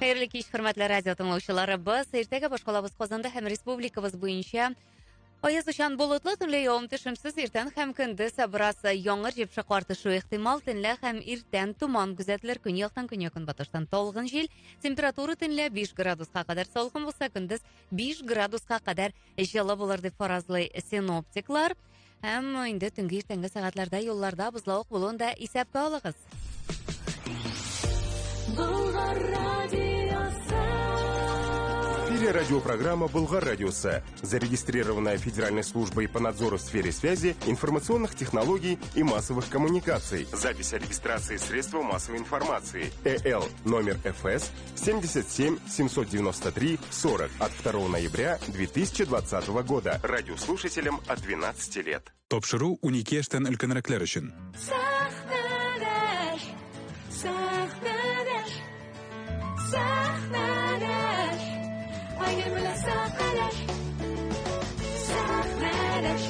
Хәерле кич, хөрмәтле радио тыңлаучыларыбыз. Иртәгә башкалабыз Казанда һәм республикабыз буенча Аязучан болытлы төнлә явым төшемсез иртән һәм көндез бераз яңгыр җепшек кар төшүе ихтимал. Төнлә һәм иртән томан күзәтелер. Көньяктан көньяк-көнбатыштан талгын җил. Температура төнлә 5 градуска кадәр салкын булса, көндез 5 градуска кадәр җылы булыр дип фаразлый синоптиклар. Һәм инде төнге иртәнге сәгатьләрдә юлларда бозлавык булуын да исәпкә алыгыз. Болгар радиосы. В эфире радиопрограмма «Болгар радиосы», зарегистрированная Федеральной службой по надзору в сфере связи, информационных технологий и массовых коммуникаций. Запись о регистрации средства массовой информации. ЭЛ номер ФС 77 793 40 от 2 ноября 2020 года. Радиослушателям от 12 лет. Тапшыру 12 яшьтән өлкәнрәкләр өчен. Сәхнәдәш, сәхнәдәш, сәхнәдәш, Айгөл белән сәхнәдәш, сәхнәдәш,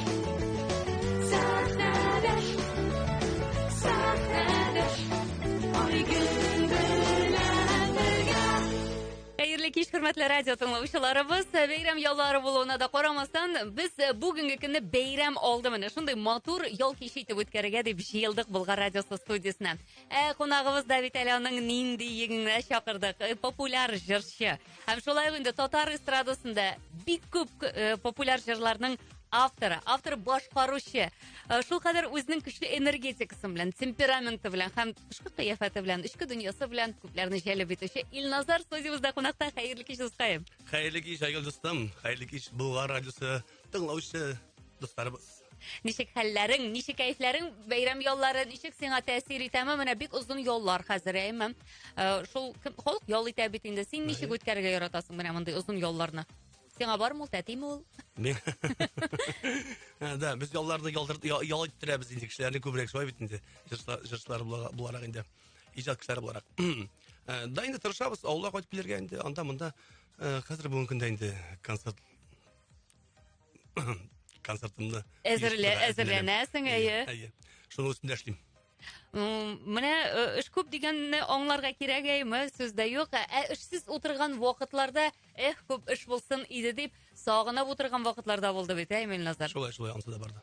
сәхнәдәш, сәхнәдәш, Айгөл белән бергә. Хәерле кич, хөрмәтле радио тыңлаучыларыбыз. Бәйрәм яллары булуына да карамастан, без бүгенге көнне бәйрәм алды менә шундый матур ял киче итеп үткәрергә дип җыелдык Болгар радиосы студиясенә. Ә кунагыбыз да бит әле аның нинди егеңне чакырдык. Популяр җырчы. Һәм шулай ук инде татар эстрадасында бик күп популяр җырларның авторы, автор башкаручы. Шул кадәр үзенең көчле энергетикасы белән, темпераменты белән һәм тышкы кыяфәте белән, эчке дөньясы белән күпләрне җәлеп итүче Илназар студиябездә кунакта. Хәерле кич, дускаем. Хәерле кич, Айгөл дустым. Хәерле кич, Болгар радиосы тыңлаучы дусларыбыз. Ничек хәлләрең, ничек кәефләрең, бәйрәм яллары ничек сиңа тәэсир итәме? Менә бик озын яллар хәзер, әйеме? Шул халык ял итә бит инде. Син ничек үткәрергә яратасың менә мондый озын ялларны? Сиңа бармы ул, тәтиме ул? Мин Да, без ялларны ял иттерәбез инде кешеләрне күбрәк шулай бит инде. Җырчылар буларак инде. Иҗат кешеләре буларак. Да инде тырышабыз авылга кайтып килергә инде, анда монда хәзер бүгенге көндә инде концерт концертымны әзерләнәсең, әйе. Әйе. Шуның өстендә эшлим. Менә эш күп дигәнне аңларга кирәк, әйме, сүз дә юк. Ә эшсез утырган вакытларда, эх, күп эш булсын иде дип, сагынып утырган вакытларда булды бит, әйме, Илназар? Шулай, шулай, ансы да барды.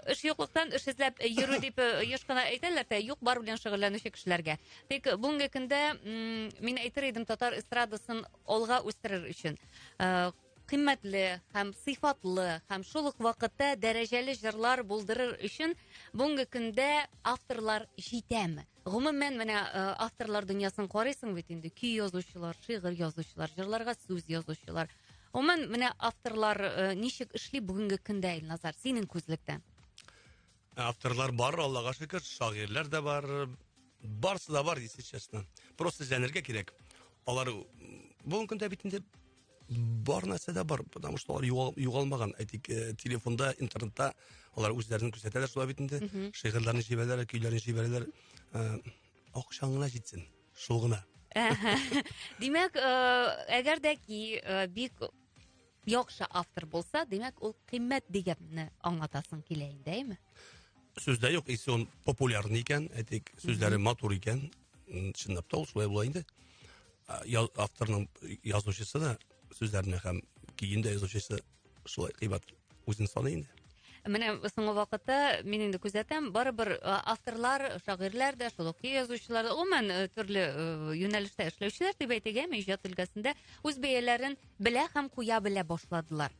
Эш юклыктан эш эзләп йөрү дип еш кына әйтәләр дә, юк бар белән шөгыльләнүче кешеләргә. Тик бүгенге көндә мин әйтер идем, татар эстрадасын алга үстерер өчен кыйммәтле һәм сыйфатлы һәм шул ук вакытта дәрәҗәле җырлар булдырыр өчен бүгенге көндә авторлар җитәме? Гомумән, менә авторлар дөньясын карыйсың бит инде, көй язучылар, шигырь язучылар, җырларга сүз язучылар. Гомумән, менә авторлар ничек эшли бүгенге көндә, Илназар, синең күзлектән? Авторлар бар, Аллага шөкер, шагыйрьләр дә бар, барсы да бар, если честно. Просто эзләнергә кирәк. Алар бүгенге көндә бит инде бар нәрсә дә бар, потому что алар югалмаган. Әйтик, телефонда, интернетта алар үзләрен күрсәтәләр шулай бит инде. Шигырьләрен җибәрәләр, көйләрен җибәрәләр. Акчаң гына җитсен, шул гына. Димәк, әгәр дә ки бик яхшы автор булса, димәк, ул кыйммәт дигәнне аңлатасың килә инде, әйме? Сүз дә юк, если он популярный икән, әйтик, сүзләре матур икән, чынлап та ул шулай була инде. Авторның язучысы да сүзләрне һәм көен дә язучысы шулай кыйбат үзен саный инде. Менә соңгы вакытта мин инде күзәтәм, барыбер авторлар, шагыйрьләр дә, шул ук көй язучылар да, гомумән, төрле юнәлештә эшләүчеләр дип әйтик, әйме, иҗат өлкәсендә үз бәяләрен белә һәм куя белә башладылар.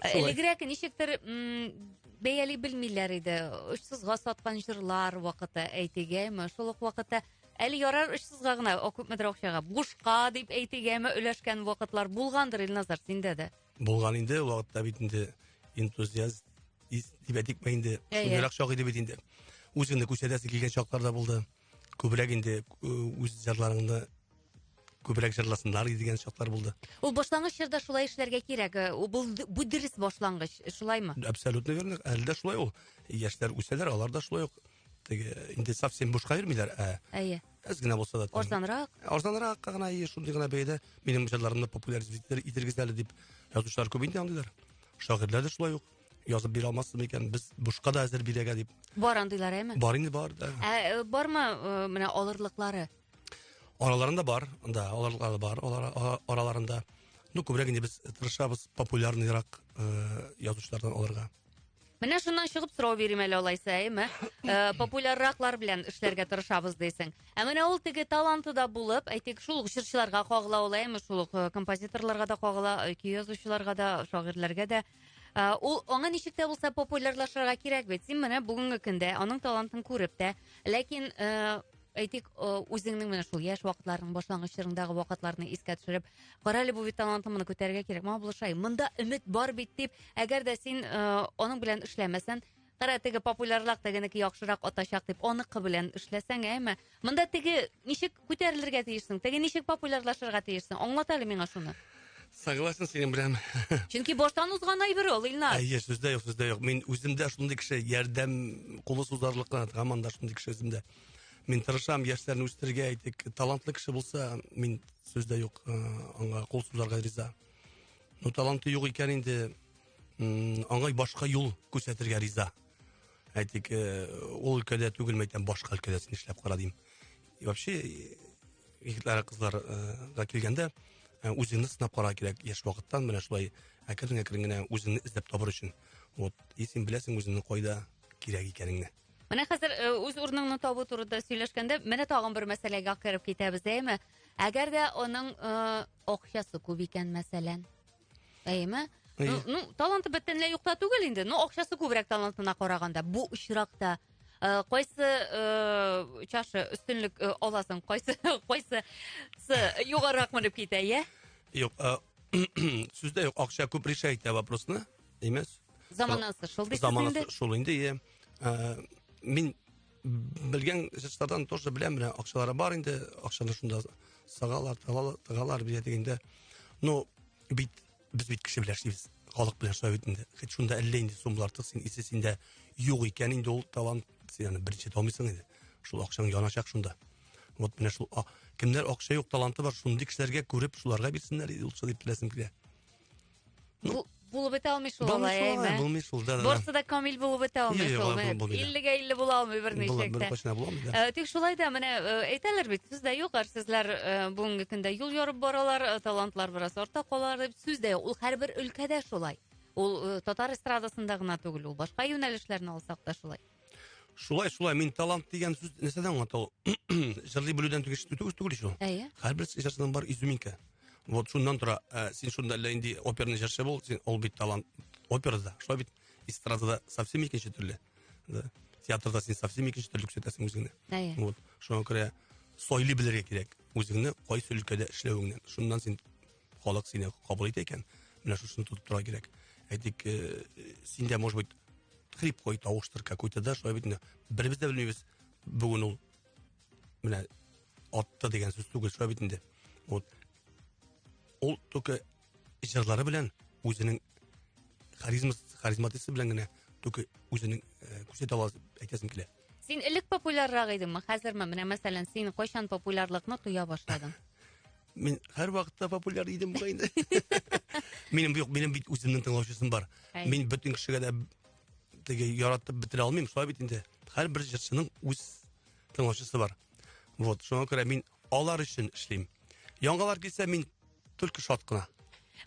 Шулай. Элегрәк ничектер бәяли белмиләр иде. Очсызга саткан җырлар вакыты әйтик, әйме, шул ук вакытта әле ярар очсызга гына, күпмедер акчага, бушка дип әйтик, әйме, өләшкән вакытлар булгандыр, Илназар, синдә дә. Булган инде, ул вакытта бит инде энтузиаст дип әйтикме инде, шундыйрак чак иде бит инде. Үзеңне күрсәтәсе килгән чаклар да булды. Күбрәк инде үз җырларыңны күбрәк җырласыннар дигән чаклар булды. Ул башлангыч чорда шулай эшләргә кирәк. Бу дөрес башлангыч, шулаймы? Абсолютно верно. Әле дә шулай ул. Яшьләр үсәләр, алар да шулай ук. Теге инде совсем бушка йөрмиләр, ә әз генә булса да. Арзанрак. Арзанрак гына, и шундый гына бәядә минем җырларымны популяризировать итергез әле дип язучылар күп инде андыйлар. Шагыйрьләр дә шулай ук язып бирә алмассыз микән, без бушка да әзер бирәгә дип. Бар андыйлар, әйме? Бар инде, бар да. Ә бармы менә алырлыклары? Араларында бар, да, алар бар, алар араларында. Ну, күбрәк инде без тырышабыз популярныйрак язучылардан алырга. Менә шуннан чыгып сорау бирим әле алайса, әйме? Популярраклар белән эшләргә тырышабыз дисең. Ә менә ул теге таланты да булып, әйтик, шул ук җырчыларга кагыла ул, әйме, шул ук композиторларга да кагыла, көй язучыларга да, шагыйрьләргә дә. Ул аңа ничек тә булса популярлашырга кирәк бит. Син менә бүгенге көндә аның талантын күреп тә, ләкин әйтик, үзеңнең менә шул яшь вакытларың, башлангыч чорыңдагы вакытларны искә төшереп, кара әле бу бит талантын моны күтәрергә кирәк, моңа булышай. Монда өмет бар бит дип, әгәр дә син аның белән эшләмәсән, кара теге популярлык тегенеке яхшырак атачак дип, аныкы белән эшләсәң, әйме? Монда теге ничек күтәрелергә тиешсең, теге ничек популярлашырга тиешсең? Аңлат әле миңа шуны. Согласен синең белән. Чөнки баштан узган әйбер ул, Илнар. Әйе, сүздә юк, сүздә юк. Мин үзем дә шундый кеше, ярдәм кулы сузарлык кына һаман да шундый кеше үзем дә. Мин тырышам яшьләрне үстерергә, әйтик, талантлы кеше булса, мин сүздә юк, аңа кул сузарга риза. Но таланты юк икән инде, аңа башка юл күрсәтергә риза. Әйтик, ул өлкәдә түгел, мәйтәм, башка өлкәдә син эшләп кара дим. И вообще, егетләр, кызларга килгәндә, үзеңне сынап карарга кирәк. Яшь вакыттан менә шулай әкрен-әкрен генә үзеңне эзләп табыр өчен. Вот, и син беләсең үзеңнең кайда кирәк икәнеңне. Менә хәзер үз урыныңны табу турында сөйләшкәндә, менә тагын бер мәсьәләгә кереп китәбез, әйеме? Әгәр дә аның акчасы күп икән, мәсәлән. Әйеме? Ну, таланты бөтенләй юк та түгел инде, но акчасы күбрәк талантына караганда. Бу очракта кайсы чаша өстенлек аласың, кайсы кайсысы югарырак менеп китә, я? Юк, сүздә юк, акча күп решает вопросны, имес. Заманасы шул дисез инде. Заманасы шул инде, я. Мин белгән җырчылардан тоже беләм, менә акчалары бар инде, акчаны шунда сагалар, тыгалар бирә дигәндә. Но бит без бит кеше белән эшлибез, халык белән эшләү бит инде. Хәтта шунда әллә инде сумлар тык, син исе синдә юк икән инде ул талант, син аны беренче таба алмыйсың инде. Шул акчаң яначак шунда. Вот менә шул, кемнәр акча юк, таланты бар, шундый кешеләргә күреп, шуларга бирсеннәр иде, ул дип теләсем килә. Ну, булып бетә алмый шул алай, әйме? Булмый шул, да, да. Барсы да камил булып бетә алмый шул. 50-гә 50 була алмый берничек тә. Бер була алмый, да. Тик шулай да менә әйтәләр бит, сүз дә юк, әрсезләр бүгенге көндә юл ярып баралар, талантлар бераз артта калалар дип, сүз дә юк. Ул һәрбер өлкәдә шулай. Ул татар эстрадасында гына түгел, ул башка юнәлешләрне алсак та шулай. Шулай, шулай. Мин талант дигән сүз нәрсәдән аңлата ул? Җырлый белүдән түгел шул. Әйе. Һәрбер җырчының бар изюминка. Вот шуннан тора, син шунда әллә инде оперный җырчы бул, син ул бит талант операда, шулай бит эстрадада совсем икенче төрле. Да. Театрда син совсем икенче төрле күрсәтәсең үзеңне. Әйе. Вот, шуңа күрә сайлый белергә кирәк үзеңне кайсы өлкәдә эшләвеңне. Шуннан син халык сине кабул итә икән, менә шушыны тотып тора кирәк. Әйтик, синдә, может быть, хрипкой тавыштыр какой-то да, шулай бит инде. Беребез дә белмибез, бүген ул менә атты дигән сүз түгел, шулай бит инде. Вот. Ул только җырлары белән үзенең харизматысы белән генә только үзенең күрсәтә ала, әйтәсем килә. Син элек популяррак идеңме, хәзерме? Менә мәсәлән, син кайчан популярлыкны тоя башладың? Мин һәр вакытта популяр идем бугай инде. Минем юк, минем бит үземнең тыңлаучысым бар. Мин бөтен кешегә дә теге яратып бетерә алмыйм, шулай бит инде. Һәрбер җырчының үз тыңлаучысы бар. Вот, шуңа күрә мин алар өчен эшлим. Яңалар килсә, мин только шат кына.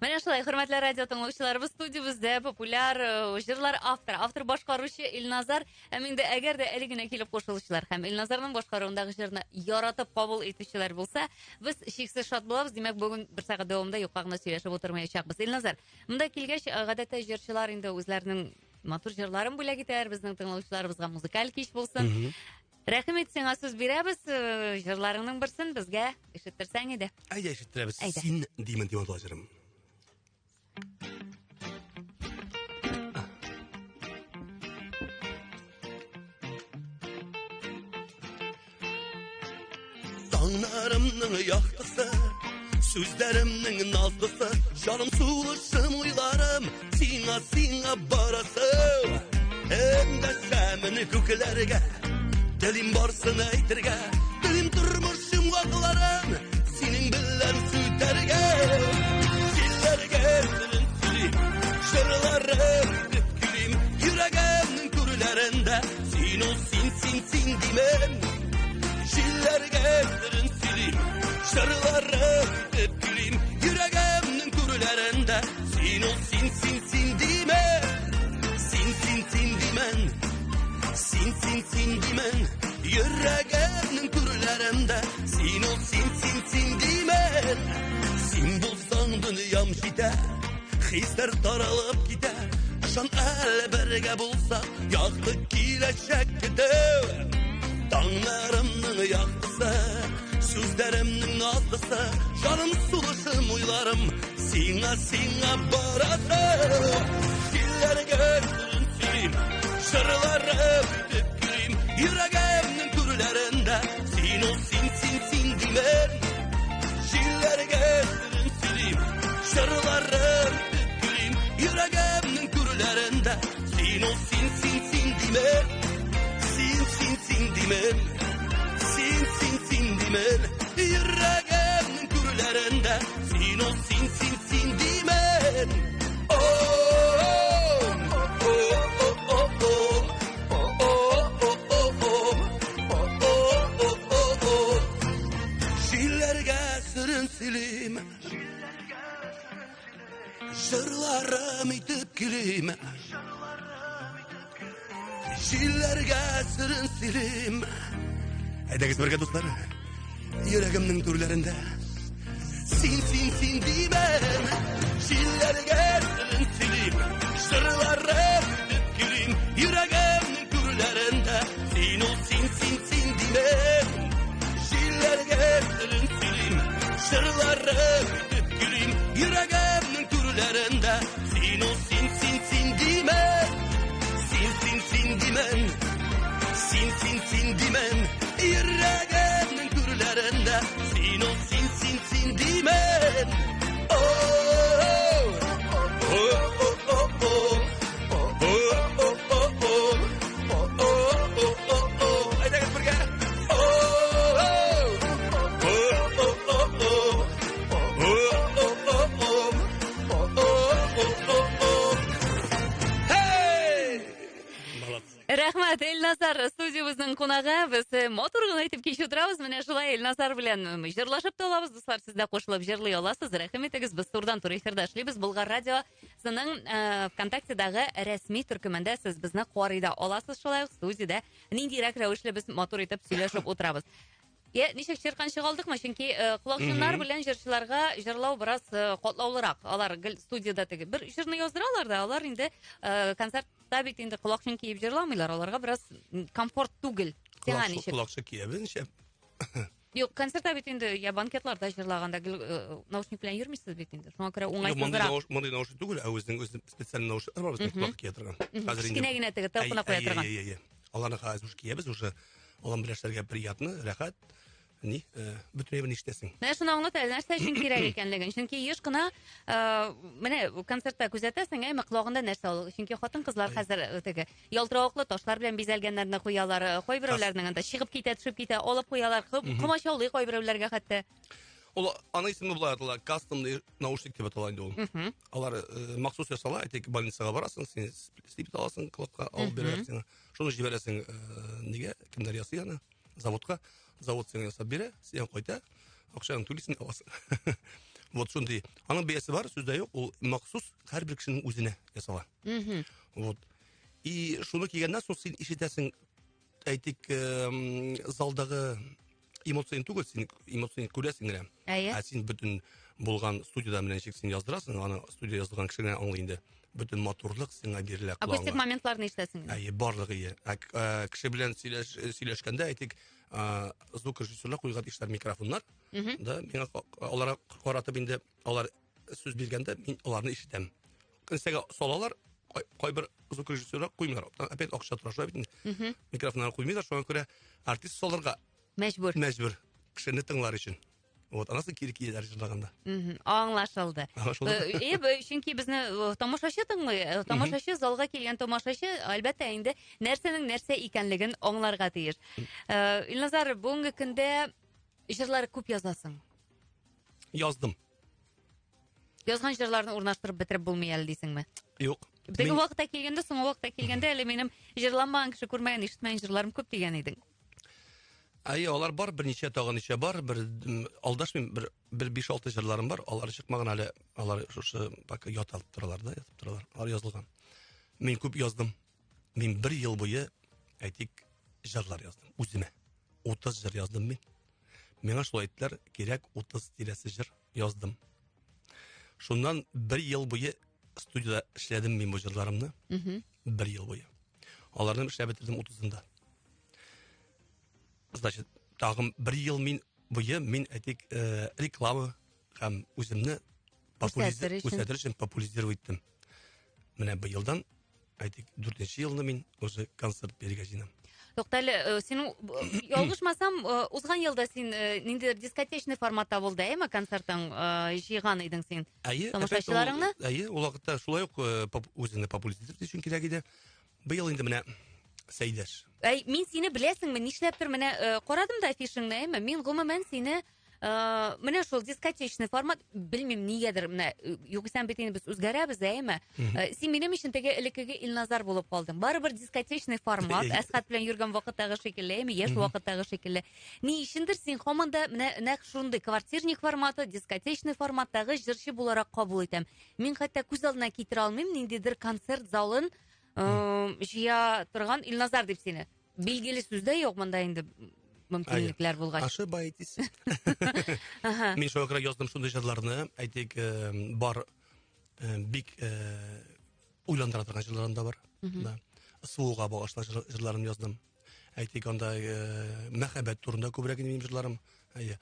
Менә шулай, хөрмәтле радио тыңлаучыларыбыз, студиябездә популяр җырлар авторы, автор башкаручы Илназар. Һәм инде әгәр дә әле генә килеп кушылучылар һәм Илназарның башкаруындагы җырны яратып кабул итүчеләр булса, без чиксез шат булабыз. Димәк, бүген бер сәгать дәвамында юкка гына сөйләшеп утырмаячакбыз. Илназар, монда килгәч, гадәттә җырчылар инде үзләренең матур җырларын бүләк итәләр безнең тыңлаучыларыбызга, музыкаль кич булсын. Рәхим ит, сиңа сүз бирәбез, җырларыңның берсен безгә ишеттерсәң иде. Әйдә, ишеттерәбез. Син димен дип атала җырым. Таңнарымның яктысы, сүзләремнең назлысы, җаным сулышым, уйларым, сиңа, сиңа барасы. Эндәшәмен күкләргә, телим барсын әйтергә, телим тормыш йомгакларын синең белән сүтәргә. Җилләргә телен сөйлим, җырларым дип көйлим, йөрәгемнең түрләрендә син ул, син, син, син димен. Җилләргә телен сөйлим, Җырларым итеп көлим, йөрәгемнең түрләрендә. Син ул, син, син, син димен. Син, син, син димен. Син, син, син димен. Йөрәгемнең түрләрендә. Син ул, син, син, син димен. Син булсаң дөньям җитә, хисләр таралып китә. Ышан әле бергә булсак, якты киләчәк көтә. Таңнарымның яктысы, сүзләремнең назлысы, җаным сулышым, уйларым сиңа, сиңа барады. Җилләргә серен сөйлим, җырларым итеп көлим, йөрәгемнең түрләрендә син ул, син, син, син димен. Җилләргә серен сөйлим, җырларым итеп көлим, йөрәгемнең түрләрендә син ул, син, син, син димен. Син, син, син димен. Син, син, син димен. Йөрәгемнең түрләрендә син ул, син, син, син димен. О, о, о, о, о, о, о, о, о, о, о, о, о. Җилләргә серен сөйлим, җырларым итеп көлим. Җилләргә серен сөйлим. Әйдәгез бергә, дуслар. Йөрәгемнең түрләрендә син, син, син димен. Җилләргә серен сөйлим, җырларым итеп көлим. Йөрәгемнең түрләрендә син ул, син, син, син димен. Җилләргә серен сөйлим, җырларым итеп көлим. Йөрәгемнең түрләрендә син ул, син, син, син димен. Син, син, син димен. Син, син, син димен. Йөрәгемнең түрләрендә син ул, син, син, син димен. О, о, о, о, о, о, о, о, о, о, о, о, о. Әйдәгез бергә. О, о, о, о, о, о, о, о, о, о, о, о, о. Hey! Молодцы. Рәхмәт, Элназар, студиябезнең кунагы. Без матур гына итеп кич утырабыз. Менә шулай Элназар белән җырлашып та алабыз. Дуслар, сез дә кушылып җырлый аласыз. Рәхим итегез, без турыдан-туры эфирда эшлибез. Болгар радиосының ВКонтактедагы рәсми төркемендә сез безне карый да аласыз. Шулай ук студиядә ниндирәк рәвешле без матур итеп сөйләшеп утырабыз. Я, ничек чирканчык алдыкмы? Чөнки колакчыннар белән җырчыларга җырлау бераз катлаулырак. Алар гел студиядә теге бер җырны яздыралар да, алар инде концертта бит инде колакчын киеп җырламыйлар. Аларга бераз комфорт түгел. Сиңа ничек? Колакчын киябез ничә? Юк, концертта бит инде я банкетларда җырлаганда гел наушник белән йөрмисез бит инде. Шуңа күрә уңайсызрак. Мондый наушник түгел, ә үзенең үзе специаль наушниклар бар безнең колак кия торган. Хәзер инде Кечкенә генә теге телефонга куя торган. Әй, әй, әй. Аларны хәзер уже киябез, уже алар белән эшләргә приятно, рәхәт. Ни, бөтен әйберне ишетәсең. Менә шуны аңлат әле, нәрсә өчен кирәк икәнлеген. Чөнки еш кына, менә концертта күзәтәсең, әйме, колагында нәрсә ул. Чөнки хатын-кызлар хәзер теге ялтыравыклы ташлар белән бизәлгәннәрне куялар, кайберәүләрнең анда чыгып китә, төшеп китә, алып куялар, комачаулый кайберәүләргә хәтта. Ул аның исеме болай атала, кастомный наушник дип атала инде ул. Алар махсус ясала, әйтик, больницага барасың, син слип аласың, колакка алып бирәләр сиңа. Шуны җибәрәсең, нигә, кемнәр ясый аны? Заводка. Завод сиңа ясап бирә, син кайта, акчаны түлисең, аласың. Вот шундый. Аның бәясе бар, сүз дә юк, ул махсус һәрбер кешенең үзенә ясала. Вот. И шуны кигәннән соң син ишетәсең, әйтик, залдагы эмоцияны түгел, син эмоцияны күрәсең генә. Әйе. Ә син бөтен булган студияда белән ничек син яздырасың, аны студия яздырган кеше генә аңлый инде. Бөтен матурлык сиңа бирелә Акустик колагыңа. моментларны ишетәсең инде. Әйе, барлыгы ие. Ә, кеше белән сөйләшкәндә, әйтик, звукорежиссерлар куйган ишләр микрофоннар, да, миңа аларга каратып инде алар сүз биргәндә мин аларны ишетәм. Кенсәгә салалар, кайбер звукорежиссерлар куймыйлар. Опять акча тора шулай бит инде. Микрофоннар куймыйлар, шуңа күрә артист салырга Мәҗбүр. Мәҗбүр. Кешене тыңлар өчен. Вот, анасы кире киеләр җырлаганда. Аңлашылды. Аңлашылды. Чөнки безне тамашачы тыңлый. Тамашачы, залга килгән тамашачы, әлбәттә, инде нәрсәнең нәрсә икәнлеген аңларга тиеш. Илназар, бүгенге көндә җырлар күп язасың. Яздым. Язган җырларны урнаштырып бетереп булмый әле дисеңме? Юк. Теге вакытта килгәндә, соңгы вакытта килгәндә әле минем җырламаган кеше күрмәгән, ишетмәгән җырларым күп дигән идең. Әйе, алар бар, берничә тагын ничә бар, бер алдашмыйм, бер бер 5-6 җырларым бар, алар чыкмаган әле, алар шушы пока ятып торалар да, ятып торалар. Алар язылган. Мин күп яздым. Мин бер ел буе, әйтик, җырлар яздым үземә. 30 җыр яздым мин. Миңа шулай әйттеләр, кирәк 30 тирәсе җыр яздым. Шуннан бер ел буе студияда эшләдем мин бу җырларымны. Бер ел буе. Аларны эшләп бетердем 30-ында. Значит, тагын бер ел мин буе мин әйтик, реклама һәм үземне күрсәтер өчен популяризировать иттем. Менә быелдан, әйтик, 4 елны мин уже концерт бирергә җыенам. Туктале, синең ялгышмасам, узган елда син ниндидер дискотечный форматта булды, әйме, концертың җыйган идең син? Әйе, тамашачыларыңны? Әйе, ул вакытта шулай ук үзеңне популяризировать өчен кирәк иде. Быел инде менә Сәйдәш. Әй, мин сине беләсеңме, нишләптер менә карадым да афишаңны, әйме, мин гомумән сине менә шул дискотечный формат, белмим нигәдер, менә югыйсә бит инде без үзгәрәбез, әйме? Син минем өчен теге элеккеге Илназар булып калдың. Барыбер дискотечный формат, Әсхәт белән йөргән вакыттагы шикелле, әйме, яшь вакыттагы шикелле. Ни өчендер син һаман да менә нәкъ шундый квартирник форматы, дискотечный форматтагы җырчы буларак кабул итәм. Мин хәтта күз алдына китерә алмыйм ниндидер концерт залын җыя торган Илназар дип сине. Билгеле сүз дә юк монда инде мөмкинлекләр булгач. Ошибаетесь. Мин шуңа күрә яздым шундый җырларны, әйтик, бар бик уйландыра торган җырларым да бар. Да. СВОга багышланган җырларым яздым. Әйтик, анда мәхәббәт турында күбрәк инде минем җырларым. Әйе.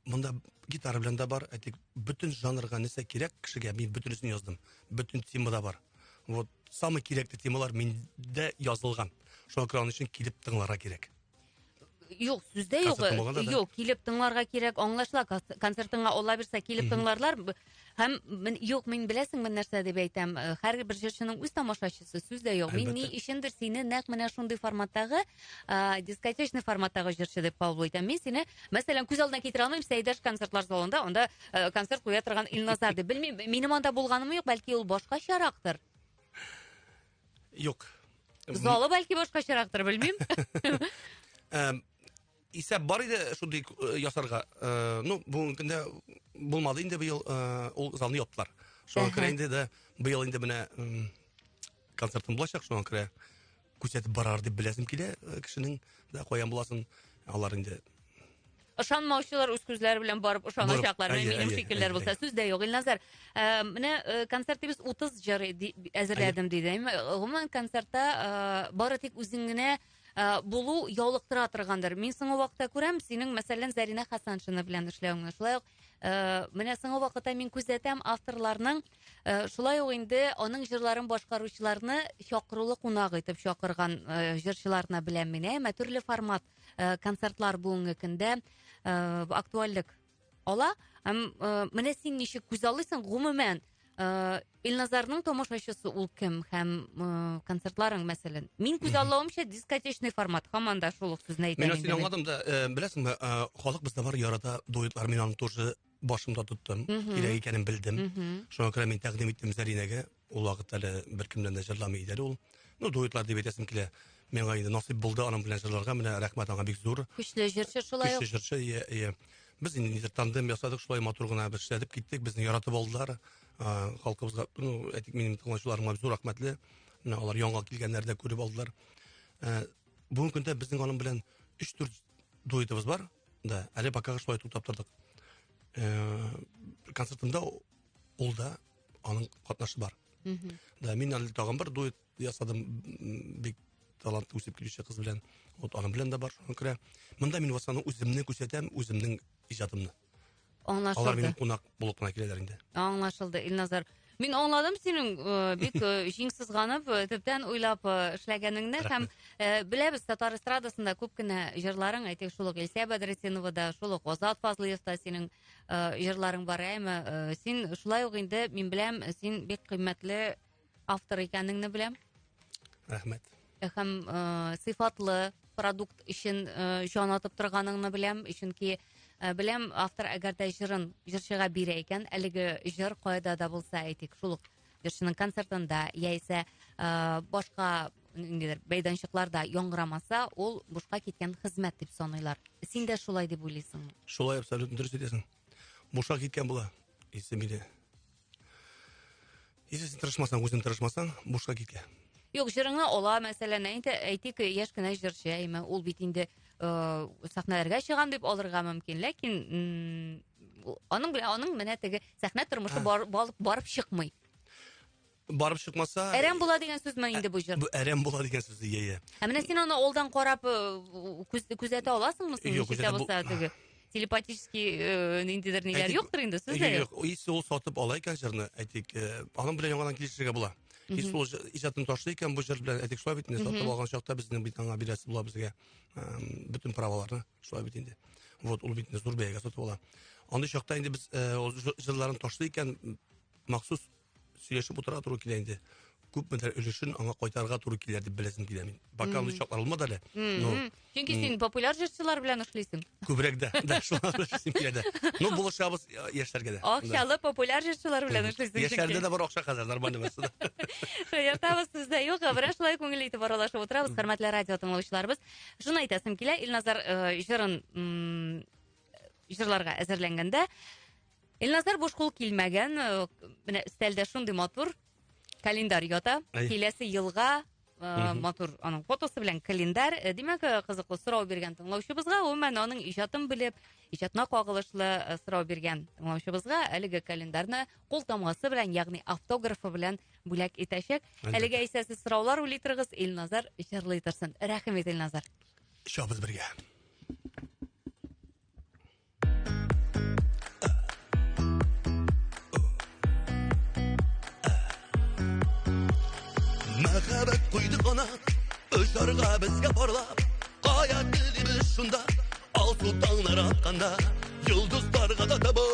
Монда гитара белән дә бар. Әйтик, бөтен жанрга нәрсә кирәк кешегә, мин бөтенесен яздым. Бөтен тема да бар. Вот самый кирәкле темалар миндә язылган. Шуңа күрә аның өчен килеп тыңларга кирәк. Юк, сүз дә юк. Юк, килеп тыңларга кирәк, аңлашыла. Концертыңа Алла бирсә килеп тыңларлар. Һәм юк, мин беләсеңме нәрсә дип әйтәм? Һәрбер җырчының үз тамашачысы, сүз дә юк. Мин ни өчендер сине нәкъ менә шундый форматтагы, дискотечный форматтагы җырчы дип кабул итәм. Мин сине, мәсәлән, күз алдына китерә алмыйм, Сәйдәш концертлар залында, анда концерт куя торган Илназар дип. Белмим, минем анда булганым юк, бәлки ул башкачарактыр. Юк. Залы бәлки башкачарактыр, белмим. Исәп бар иде шундый ясарга. Ну, бүгенге көндә булмады инде быел, ул залны яптылар. Шуңа күрә инде дә быел инде менә концертым булачак, шуңа күрә күрсәтеп барар дип беләсем килә кешенең дә каян буласын. Алар инде ышанмаучылар үз күзләре белән барып ышаначаклар. Минем шикелләр булса, сүз дә юк. Илназар, менә концертыбыз 30 җыр әзерләдем диде. Гомумән концертта бары тик үзең генә булу яулыктыра торгандыр. Мин соңгы вакытта күрәм, синең, мәсәлән, Зарина Хасаншина белән эшләвеңне. Шулай ук менә соңгы вакытта мин күзәтәм авторларның шулай ук инде аның җырларын башкаручыларны чакырулы кунак итеп чакырган җырчыларны беләм мин. Әмма төрле формат концертлар бүгенге көндә актуальлек ала. Һәм менә син ничек күзаллыйсың, гомумән, Илназарның тамашачысы ул кем һәм концертларың, мәсәлән? Мин күзаллавымча дискотечный формат, һаман да шул ук сүзне әйтәм. Мин сине аңладым да, беләсеңме, халык бездә бар ярата дуэтлар, мин аны тоже башымда тоттым, кирәк икәнен белдем. Шуңа күрә мин тәкъдим иттем Зәринәгә, ул вакыт әле беркем белән дә җырламый иде әле ул. Ну, дуэтлар дип әйтәсем килә. Миңа инде насыйп булды аның белән җырларга, менә рәхмәт аңа бик зур. Көчле җырчы шулай ук. Көчле җырчы, ия, ия. Без инде нидер тандем ясадык, шулай матур гына без эшләдек киттек, безне яратып алдылар. Халкыбызга, ну, әйтик, минем тыңлаучыларыма зур рәхмәтле. Менә алар яңа килгәннәр дә күреп алдылар. Бүгенге көндә безнең аның белән 3-4 дуэтыбыз бар. Да, әле пока шулай туктап тордык. Концертында ул да аның катнашы бар. Да, мин әле тагын бер дуэт ясадым, бик талантлы үсеп килүче кыз белән. Вот аның белән дә бар, шуңа күрә. Монда мин в основном үземне күрсәтәм, үземнең иҗатымны. Аңлашылды. Алар минем кунак булып кына киләләр инде. Аңлашылды, Илназар. Мин аңладым синең бик җиң сызганып, төптән уйлап эшләгәнеңне һәм беләбез, татар эстрадасында күп кенә җырларың, әйтик, шул ук Илсә Бәдретдинова да, шул ук Азат Фазлыев та синең җырларың бар, әйме? Син шулай ук инде, мин беләм, син бик кыйммәтле автор икәнеңне беләм. Рәхмәт. Һәм сыйфатлы продукт өчен җан атып торганыңны беләм, чөнки беләм, автор әгәр дә җырын җырчыга бирә икән, әлеге җыр кайда да булса, әйтик, шул ук җырчының концертында яисә башка ниндидер мәйданчыкларда яңгырамаса, ул бушка киткән хезмәт дип саныйлар. Син дә шулай дип уйлыйсыңмы? Шулай, абсолютно дөрес әйтәсең. Бушка киткән була. Если мине. Если син тырышмасаң, үзең тырышмасаң, бушка китә. Юк, җырыңны ала, мәсәлән, әйтә, әйтик, яшь кенә җырчы, әйме, ул бит инде сәхнәләргә чыгам дип алырга мөмкин, ләкин аның белән аның менә теге сәхнә тормышы барып чыкмый. Барып чыкмаса, Әрәм була дигән сүзме инде бу җыр? Бу әрәм була дигән сүз, иә, иә. Ә менә син аны алдан карап күзәтә аласыңмы син? Юк, Ничек тә күзәтә булса теге телепатический ниндидер ниләр Әйтик, юктыр инде, сүз дә юк, юк. Юк, если ул сатып ала икән җырны, әйтик, аның белән яңадан килешергә була. Если ул иҗатын ташлый икән бу җыр белән, әйтик, шулай бит инде, сатып алган чакта безнең бит аңа бирәсе була безгә, бөтен праваларны, шулай бит инде. Вот, ул бит инде зур бәягә сатып ала. Андый чакта инде без ул җырларын ташлый икән, махсус сөйләшеп утырырга туры килә инде. Күпмедер өлешен аңа кайтарырга туры килә дип беләсем килә мин. Пока андый чаклар булмады әле. Но Чөнки син популяр җырчылар белән эшлисең. Күбрәк дә, да, шулар белән эшлисем килә дә. Ну, булышабыз яшьләргә дә. Акчалы популяр җырчылар белән эшлисең. Яшьләрдә дә бар акча хәзер, нормально барысы да. Шаяртабыз, сүз дә юк. Менә шулай күңелле итеп аралашып утырабыз, хөрмәтле радио тыңлаучыларыбыз. Шуны әйтәсем килә, Илназар җырын җырларга әзерләнгәндә Илназар буш кул килмәгән, менә өстәлдә шундый матур календарь ята. Киләсе елга матур аның фотосы белән календарь. Димәк, кызыклы сорау биргән тыңлаучыбызга, гомумән аның иҗатын белеп, иҗатына кагылышлы сорау биргән тыңлаучыбызга әлеге календарьны кул тамгасы белән, ягъни автографы белән бүләк итәчәк. Әлбәттә. Әлегә исә сез сораулар уйлый торыгыз, Илназар җырлый торсын. Рәхим ит, Илназар. Чабыз бергә. Мәхәббәт куйды канат, очарга безгә парлап, кая телибез шунда, алсу таңнар атканда, йолдызларга да табу,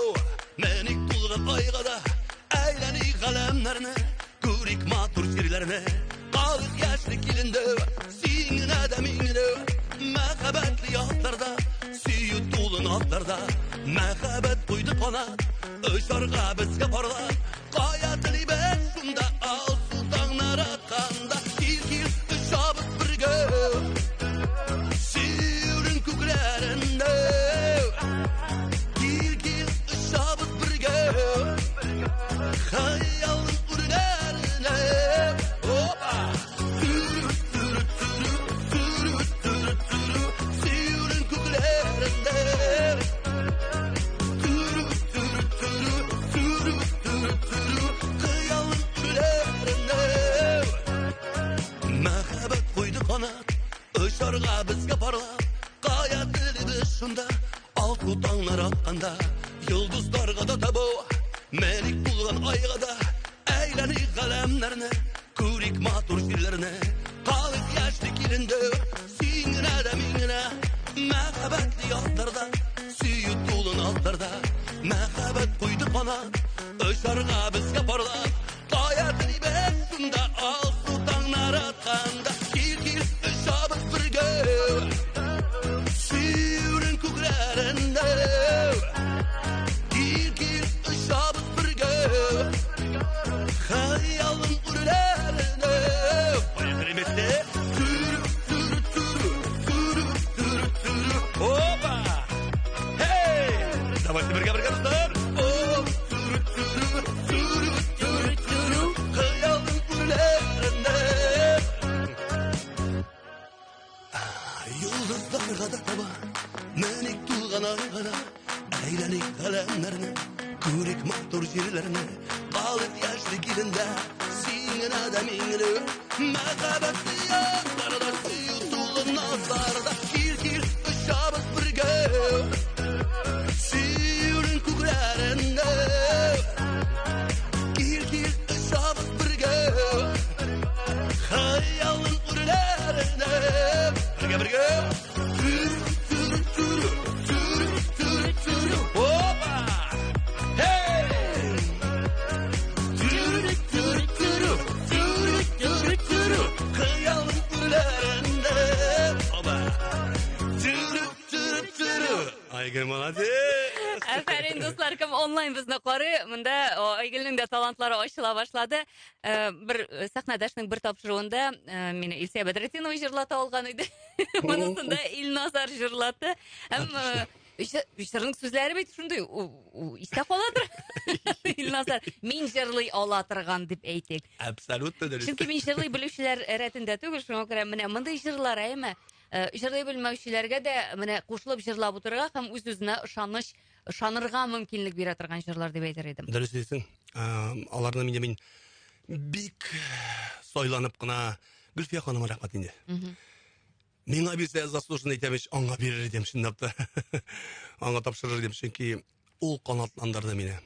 мәник тулган айга да, әйләник галәмнәрне, күрик матур җирләрне, калык яшьлек илендә, син генә дә мин генә, мәхәббәтле ятларда, сөю тулы назларда, мәхәббәт куйды канат, очарга безгә парлап, кая телибез шунда, алсу таңнар атканда, кил, кил, очабыз бергә, сөюнең күкләрендә, кил, кил, очабыз бергә, хыялның үрләренә, опа! Түрү, түрү, түрү, түрү, түрү, түрү, сөюнең күкләрендә, түрү, түрү, түрү, түрү, түрү, түрү, хыялның үрләренә. Мәхәббәт куйды канат, очарга безгә парлап, кая телибез шунда, алсу таңнар атканда, йолдызларга да табу, мәлик булган айга да, әйләник галәмнәрне, күрик матур җирләрне, калык яшьлек илендә, син генә дә мин генә, мәхәббәтле ятларда, сөю тулы назларда, мәхәббәт куйды канат, очарга безгә парлап, кая телибез шунда, алсу таңнар атканда, кил, кил, очабыз бергә, сөюнең күкләрендә, кил, кил, очабыз бергә, хыялың үрләренә. Поехали вместе. Түрү, түрү, түрү, түрү, түрү, түрү. Опа! Hey! Давайте бергә, бергә, дуслар. О, түрү, түрү, түрү, түрү, түрү, хыялың үрләренә. Йолдызларга да таба, мәник тулган айга да, әйләник галәмнәрне, күрик матур җирләрне, калык яшьлек илендә, син генә дә мин генә, мәхәббәтле ятларда, сөю тулы назларда, кил, кил, очабыз бергә, сөюнең күкләрендә, кил, кил, очабыз бергә, хыялның үрләренә, бергә, бергә, түрү, түрү, түрү, түрү, түрү, түрү, опа! Hey! Түрү, түрү, түрү, түрү, түрү, түрү, хыялның үрләрендә, опа! Түрү, түрү, түрү. Әйтим, дуслар, кем онлайн безне карый, монда Айгөлнең дә талантлары ачыла башлады. Э, бер э, сәхнәдәшнең бер тапшыруында э, мине Илсөя Бәдретдинова җырлата алган иде. Монысында Илназар җырлатты. Һәм җырның сүзләре бит шундый истә каладыр. Илназар, мин җырлый ала торган дип әйтик. Абсолютно дөрес. Чөнки мин җырлый белүчеләр рәтендә түгел, шуңа күрә менә мондый җырлар, әйме, Җырлый белмәүчеләргә дә менә кушылып җырлап утырырга һәм үз-үзенә ышаныч, ышанырга мөмкинлек бирә торган җырлар дип әйтер идем. Дөрес әйтсең. Аларны инде мин бик сайланып кына Гөлфия ханыма рәхмәт инде. Миңа бирсә заслуженно әйтәм ич, аңа бирер идем чынлап та. Аңа тапшырыр идем, чөнки ул канатландырды мине.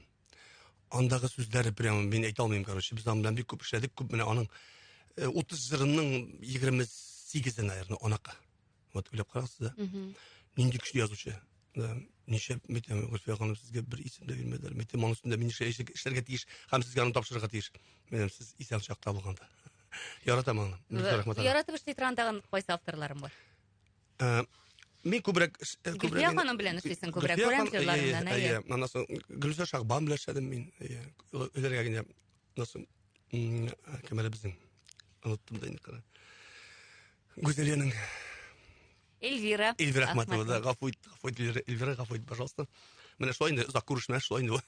Андагы сүзләре прямо мин әйтә алмыйм, короче. Без аның белән бик күп эшләдек, күп менә аның 30 э, җырының 28-е, наверное, аныкы. Вот уйлап карагыз да. Нинди көчле язучы. Да, ничә әйтәм, Гөлфия ханым, сезгә бер исем дә бирмәделәр. Мин әйтәм, аның өстендә мин эшләргә тиеш һәм сезгә аны тапшырырга тиеш. Мин сез исән чакта булганда. Яратам аны. Бик рәхмәт. Яратып эшли торган тагын кайсы авторларың бар? Э, мин күбрәк э, күбрәк Гөлфия ханым белән эшлисең күбрәк, күрәм җырларыңнан, әйе. Аннан соң Гөлүсә Шагбан белән эшләдем мин. Әйе. Өйләргә генә. Аннан соң кем әле безнең? Оныттым да инде кара. Гүзәлиянең Эльвира. Эльвира Ахматова, да, гафу ит, гафу ит, Эльвира, гафу ит, пожалуйста. Менә шулай инде озак күрешмә, шулай инде.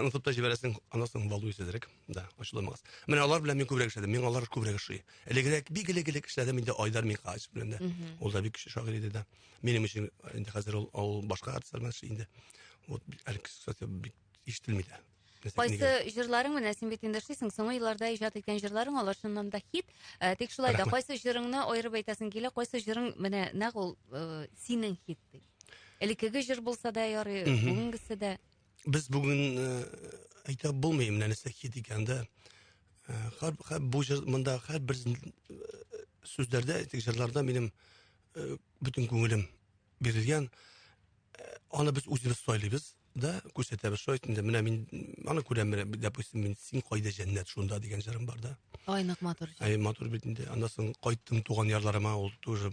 Онытып та җибәрәсең, аннан соң волнуйся әзрәк. Да, ачуланмагыз. Менә алар белән мин күбрәк эшләдем. Миңа алар күбрәк ошый. Элегрәк, бик элек-элек эшләдем инде Айдар Минһаҗев белән дә. Ул да бик көчле шагыйрь иде дә. Минем өчен инде хәзер ул, ул башка артистлар белән эшли инде. Вот, әле, кстати, бик ишетелми дә. Кайсы җырларың менә син бит инде эшлисең, соңгы елларда иҗат иткән җырларың алар чыннан да хит. Э, тик шулай да кайсы җырыңны аерып әйтәсең килә, кайсы җырың менә нәкъ ул э, синең хит дип. Элеккеге җыр булса да ярый, бүгенгесе дә. Без бүген э, әйтә булмый менә нәрсә хит икән дә. Э, һәр, һәр бу җыр монда һәрбер э, сүзләрдә, теге җырларда минем бөтен күңелем бирелгән. Аны без үзебез сайлыйбыз да, күрсәтәбез. Шулай инде менә мин аны күрәм, менә, допустим, мин син кайда җәннәт шунда дигән җырым бар да. Ай, нык матур җыр. Ай, матур бит инде. Аннан соң кайттым туган ярларыма, ул тоже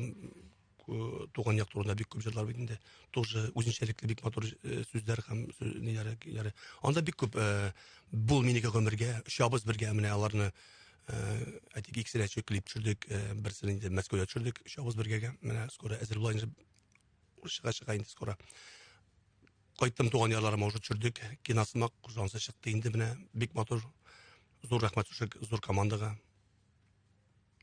туган як турында бик күп җырлар бит инде. Тоже үзенчәлекле бик матур э, сүзләр һәм ниләре, көйләре. Анда бик күп э, бул минеке гомергә, очабыз бергә, менә аларны э, әйтик, икесенә клип төшердек, берсен инде Мәскәүдә төшердек, очабыз бергәгә. Менә скоро әзер була инде, чыга чыга инде скоро. Кайттым туган ярларыма уже төшердек. Киносымак ансы чыкты инде менә бик матур. Зур рәхмәт шушы зур командага.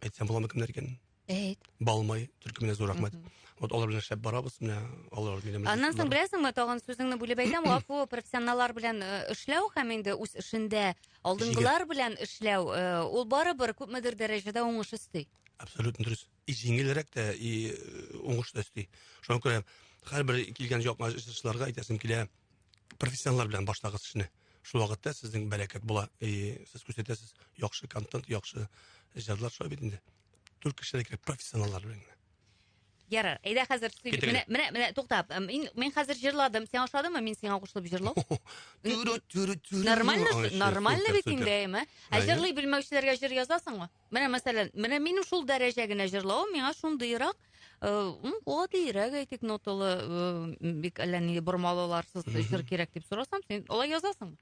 Әйтсәм буламы кемнәр икәнен? Әйт. Балмай төркеменә зур рәхмәт. Вот алар белән эшләп барабыз, менә алар минем. Аннан соң беләсеңме, тагын сүзеңне бүлеп әйтәм, гафу, профессионаллар белән э, эшләү һәм инде үз эшендә алдынгылар белән эшләү, э, ул барыбер күпмедер дәрәҗәдә уңыш өсти. Абсолютно дөрес. И җиңелрәк тә, и э, уңыш та өсти. Шуңа күрә һәрбер килгән яңа җырчыларга әйтәсем килә, профессионаллар белән башлагыз эшне. Шул вакытта сезнең бәрәкәт була. И сез күрсәтәсез яхшы контент, яхшы җырлар шулай бит инде. Только эшләргә кирәк профессионаллар белән генә. Ярар, әйдә хәзер сөйли. Менә, менә, менә, тукта. Мин, мин хәзер җырладым. Сиңа ошадымы? Мин сиңа кушылып җырлау? Нормально, нормально бит инде, әйме? Ә җырлый белмәүчеләргә җыр язасыңмы? Менә мәсәлән, менә минем шул дәрәҗә генә җырлавым миңа шундыйрак, э, гадиерәк әйтик, ноталы, э, бик әллә ни бормалыларсыз җыр кирәк дип сорасам, син алай язасыңмы?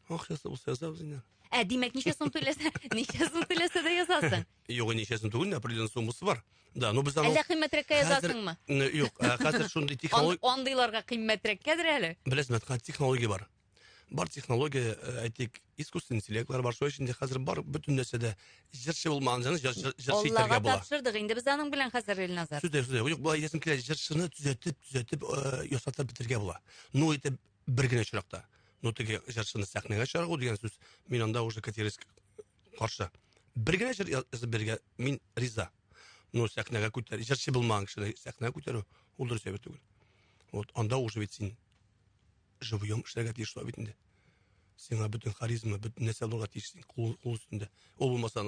Акчасы булса язабыз инде. Ә, димәк, ничә сум түләсә, ничә сум түләсә дә язасың? Юк, ничә сум түгел, определенный суммасы бар. Да, ну без аны Әллә кыйммәтрәккә язасыңмы? Юк, хәзер шундый технология... Андыйларга кыйммәтрәккәдер әле? Беләсезме, технология бар. Бар технология, э, әйтик, искусственный интеллектлар бар, шулай инде хәзер бар бөтен нәрсәдә җырчы булмаган җырны җырчы итәргә була. Аллага тапшырдык инде без аның белән хәзер Илназар. Сүз дә, сүз дә. Юк, болай әйтәсем килә, җырчыны төзәтеп, төзәтеп э, ясатып бетергә була. Ну, это бер генә очракта. Ну, теге җырчыны сәхнәгә чыгару дигән сүз, мин анда уже категорически каршы. Бер генә җыр язып бирергә мин риза. Ну, сәхнәгә күтәр, җырчы булмаган кешене сәхнәгә күтәрү, ул дөрес әйбер түгел. Вот, анда уже бит син живьем эшләргә тиеш шулай бит инде. Сиңа бөтен харизма, бөтен нәрсә булырга тиеш син кул, кул өстендә. Ул булмаса,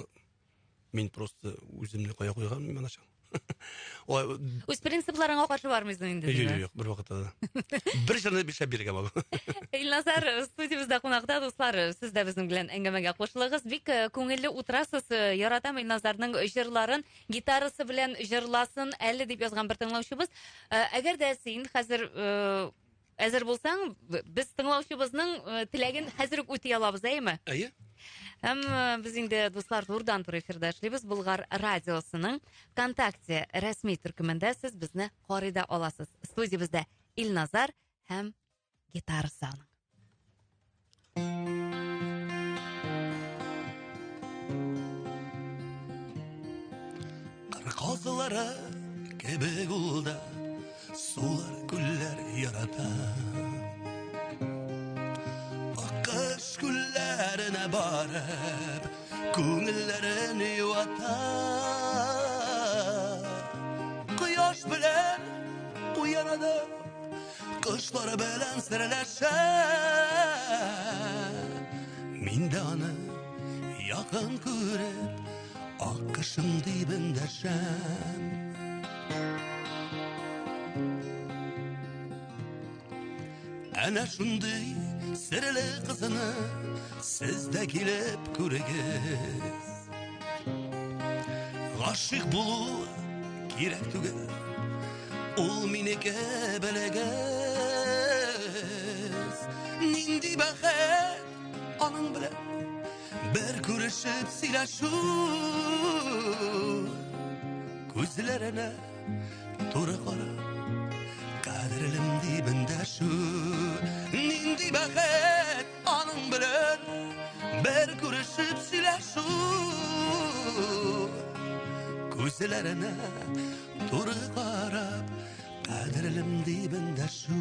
мин просто үземне кая куйган мин ачам. Ой, Үз принципларыңа каршы бармыйсың инде. Юк, юк, бер вакытта да. Бер җырны бишләп бирергә могу. Илназар студиябездә кунакта, дуслар, сез дә безнең белән әңгәмәгә кушылыгыз. Бик э, күңелле утырасыз. Э, яратам Илназарның җырларын. Гитарасы белән җырласын әле дип язган бер тыңлаучыбыз. Э, әгәр дә син хәзер Әзер булсаң, без тыңлаучыбызның теләген хәзер үк үти алабыз, әйеме? Әйе. Һәм без инде, дуслар, турыдан туры эфирда эшлибез. Болгар радиосының ВКонтакте рәсми төркемендә сез безне карый да аласыз. Студиябездә Илназар һәм гитарасы аның. Кыр казлары кебек ул да сулар, күлләр ярата. Аккош күлләренә барып, күңелләрен юата. Кояш белән уяна да, кошлар белән серләшә. Мин дә аны якын күреп, аккошым дип эндәшәм. Әнә шундый серле кызны сез дә килеп күрегез. Гашыйк булу кирәк түгел, ул минеке белегез. Нинди бәхет аның белән бер күрешеп сөйләшү. Күзләренә туры карап, кадерлем дип эндәшү. Нинди бәхет аның белән бер күрешеп сөйләшү. Күзләренә туры карап, кадерлем дип эндәшү.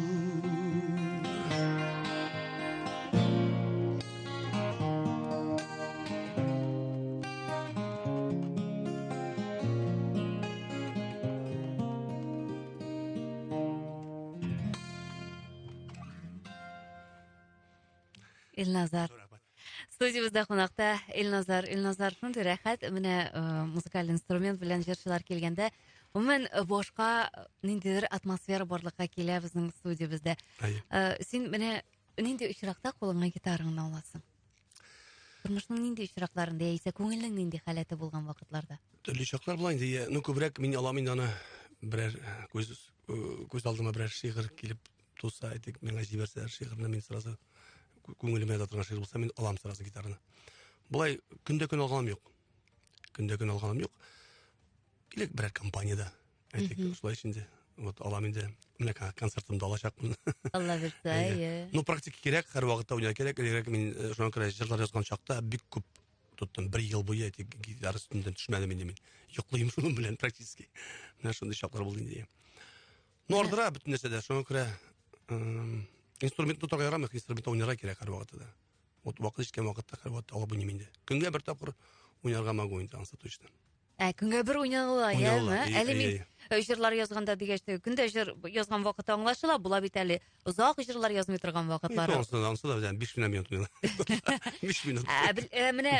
Илназар. Студиябездә кунакта Илназар. Илназар, шундый рәхәт, менә музыкаль инструмент белән җырчылар килгәндә, гомумән башка ниндидер атмосфера барлыкка килә безнең студиябездә. Син менә нинди очракта кулыңа гитараңны аласың? Тормышның нинди очракларында яисә күңелнең нинди халәте булган вакытларда? Төрле чаклар була инде. Ну, күбрәк мин алам инде аны берәр күз алдыма берәр шигырь килеп туса, әйтик, миңа җибәрсәләр шигырьне, мин сразу күңелемә ята торган шигырь булса, мин алам сразу гитараны. Болай көндә көн алганым юк. Көндә көн алганым юк. Или берәр компаниядә, әйтик, шулай инде. Вот алам инде. Менә концертымда алачакмын. Алла бирсә, әйе. Ну, практика кирәк, һәр вакытта уйнар кирәк. Элегрәк мин шуңа күрә җырлар язган чакта бик күп тоттым. Бер ел буе әйтик, гитара өстеннән төшмәдем инде мин. Йоклыйм шуның белән практически. Менә шундый чаклар булды инде. Ну, ардыра бөтен нәрсә дә. Шуңа күрә инструмент тотарга ярамый, инструментта уйнарга кирәк һәр вакытта да. Вот вакыт җиткән вакытта һәр вакытта алып уйныйм инде. Көнгә бер тапкыр уйнарга могу инде, ансы точно. Ә, көнгә бер уйнаныла, Уйнаныла, яме? Әле мин җырлар язганда дигәч, көндә җыр язган вакыты аңлашыла, була бит әле озак җырлар язмый торган вакытлары. Ансы да, ансы да, 5 минут уйнала. 5 минут. Менә,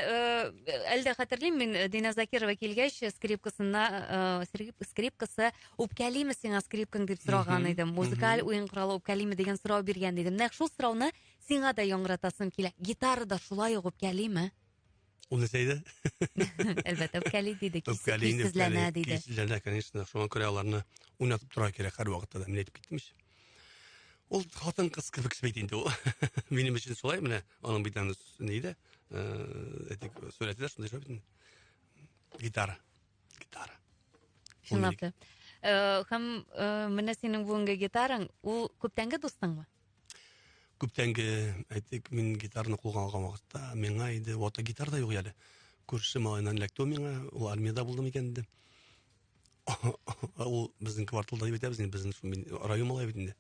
әле дә хәтерлим, мин Дина Закирова килгәч, скрипкасы үпкәлиме сиңа скрипкаң дип сораган идем. Музыкаль уен коралы үпкәлиме дигән сорау биргән идем. Нәкъ шул сорауны сиңа да яңгыратасым килә. Гитара да шулай ук үпкәлиме? Ул нәрсә иде? Әлбәттә, үпкәли диде, Үпкәли инде, көйсезләнә үпкәли. диде. Көйсезләнә, конечно. Шуңа күрә аларны уйнатып тора кирәк һәр вакытта да. Мин әйтеп киттем ич. Ул хатын-кыз кебек бит инде ул. Минем өчен шулай, менә аның бит аны ни иде? Әйтик, сурәте дә шундый шулай бит инде. Гитара. Гитара. Ул Чынлап минеке. та. Һәм менә синең бүгенге гитараң, ул күптәнге дустыңмы? Күптәнге, әйтик, мин гитараны кулга алган вакытта миңа иде, вата гитар да юк әле. Күрше малайдан эләкте ул миңа, ул армиядә булды микән инде. Ул безнең кварталда дип әйтәбез инде, безнең шул мин район малае бит инде.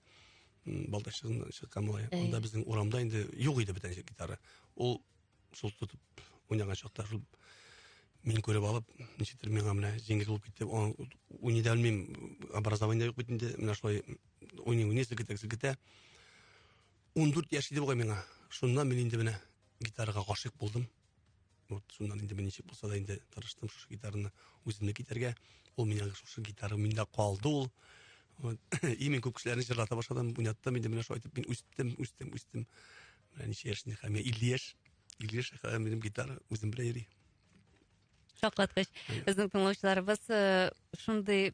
Балтачтан чыккан малай. Анда безнең урамда инде юк иде бүтән гитара. Ул шул тотып уйнаган чакта шул мин күреп алып, ничектер миңа менә җиңел булып китте. Уйный да белмим, образование юк бит инде. Менә шулай уйный, уйный, селкетә, селкетә. 14 яшь иде бугай миңа. Шуннан мин инде менә гитарага гашыйк булдым. Вот шуннан инде мин ничек булса да инде тырыштым шушы гитараны үземне китәргә. Ул миңа шушы гитара миндә калды ул. Вот. И мин күп кешеләрне җырлата башладым, уйнаттым инде менә шулай итеп мин үстем, үстем, үстем. Менә ничә яшь инде, хәзер миңа 50 яшь. 50 яшь, хәзер минем гитара үзем белән йөри. Шаккаткыч. Безнең тыңлаучыларыбыз шундый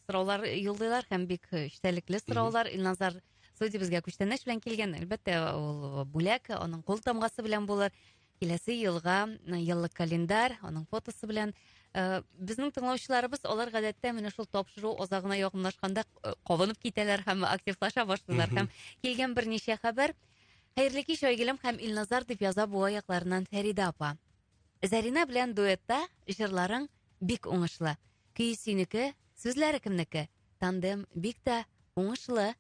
сораулар юллыйлар һәм бик эчтәлекле сораулар. Илназар Студиябезгә күчтәнәч белән килгән. Әлбәттә, ул бүләк аның кул тамгасы белән булыр. Киләсе елга еллык календарь, аның фотосы белән. Безнең тыңлаучыларыбыз алар гадәттә менә шул тапшыру азагына якынлашканда кабынып китәләр һәм активлаша башлыйлар. Һәм килгән берничә хәбәр. Хәерле кич, Айгөлем һәм Илназар, дип яза Буа якларыннан Фәридә апа. Зәринә белән дуэтта җырларың бик уңышлы. Көй синеке, сүзләре кемнеке? Тандем бик тә уңышлы.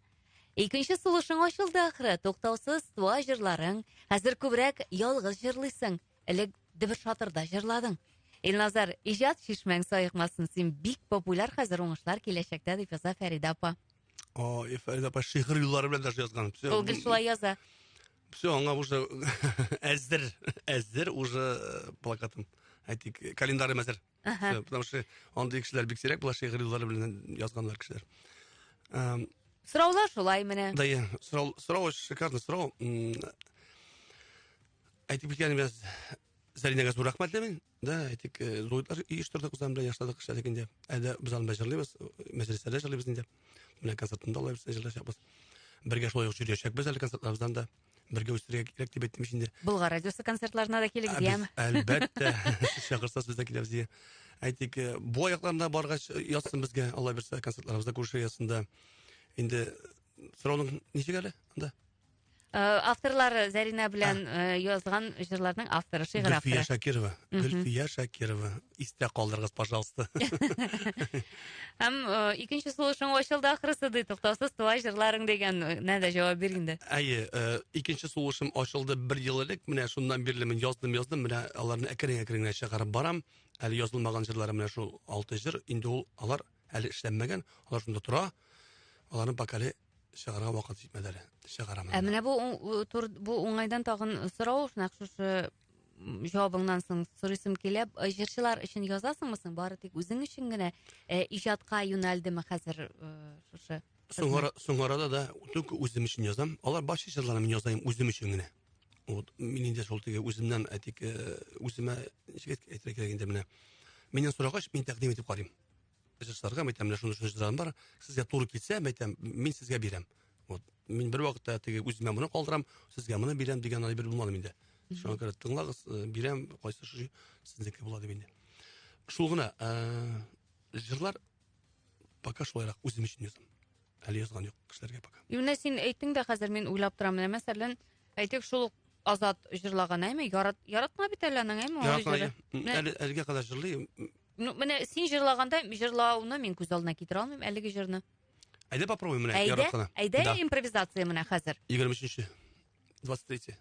Икенче сулышың ачылды ахры, туктаусыз туа җырларың. Хәзер күбрәк ялгыз җырлыйсың. Элек дөбер-шатырда җырладың. Илназар, иҗат чишмәң саекмасын, син бик популяр хәзер, уңышлар киләчәктә, дип яза Фәридә апа. Ой, Фәридә апа шигырь юллары белән даже язган. Всё. Ул гел шулай яза. Все, аңа уже әзер, әзер уже плакатым. Әйтик, календарым әзер. Всё, потому что андый кешеләр бик сирәк була, шигырь юллары белән язганнар кешеләр. Сораулар шулай менә. Да, я, сорау, сорау шикарный сорау. Әйтеп киткәнем, Зәринәгә зур рәхмәтле мин. Да, әйтик, дуэтлар оештырдык, үзләр белән яшладык, эшләдек инде. Әле без аның белән җырлыйбыз, мәҗлесләрдә җырлыйбыз инде. Менә концертында алай без җырлаячакбыз. Бергә шулай ук йөрәчәкбез әле концертларыбыздан да. Бергә үстерергә кирәк дип әйттем инде. Болгар радиосы концертларына да килегез, яме? Әлбәттә, сез чакырсагыз, без дә киләбез. Ие. Әйтик, бу аякларына баргач язсын безгә, Алла бирсә, концертларыбызда күрешергә язсын да. Инде сорауның ничек әле анда? Авторлары Зәринә белән язган җырларның авторы, шигырь авторы. Гөлфия Шакирова. Гөлфия Шакирова. Истә калдырыгыз, пожалуйста. Һәм икенче сулышың ачылды ахрысы ди, туктаусыз туа җырларың дигән нә дә җавап бир инде. Әйе, икенче сулышым ачылды бер ел элек. Менә шуннан бирле мин яздым, яздым. Менә аларны әкрен-әкрен генә чыгарып барам. Әле язылмаган җырларым менә шул 6 җыр. Инде ул алар әле эшләнмәгән, алар шунда тора. Аларны пока әле чыгарга вакыт җитмәде әле. Чыгарам. Ә менә бу тур, бу уңайдан тагын сорау, нәкъ шушы җавабыңнан соң сорыйсым килә. Җырчылар өчен язасыңмы соң? Бары тик үзең өчен генә иҗатка юнәлдеме хәзер шушы? Соңгы арада да только үзем өчен язам. Алар башка җырларны мин язайым үзем өчен генә. Вот мин инде шул теге үземнән әйтик, үземә ничек әйтергә кирәк инде менә. Миннән сорагач, мин тәкъдим итеп карыйм. Җырчыларга әйтәм, менә шуны шуны җырларым бар, сезгә туры килсә, әйтәм, мин сезгә бирәм. Вот. Мин бер вакытта теге үземә моны калдырам, сезгә моны бирәм дигән әйбер булмады миндә. Шуңа күрә тыңлагыз, бирәм, кайсы шушы сезнеке була дип инде. Шул гына, җырлар пока шулайрак үзем өчен язам. Әле язган юк кешеләргә пока. Менә син әйттең дә, хәзер мин уйлап торам. Менә мәсәлән, әйтик, шул ук Азат җырлаган, әйме? Яратма бит әле аның, әйме? Яратма, әле әлегә кадәр җырлый. Ну, менә син җырлаганда җырлауны мин күз алдына китерә алмыйм әлеге җырны. Әйдә попробуем менә яратканы. Әйдә, әйдә импровизация менә хәзер. 23-нче. 23.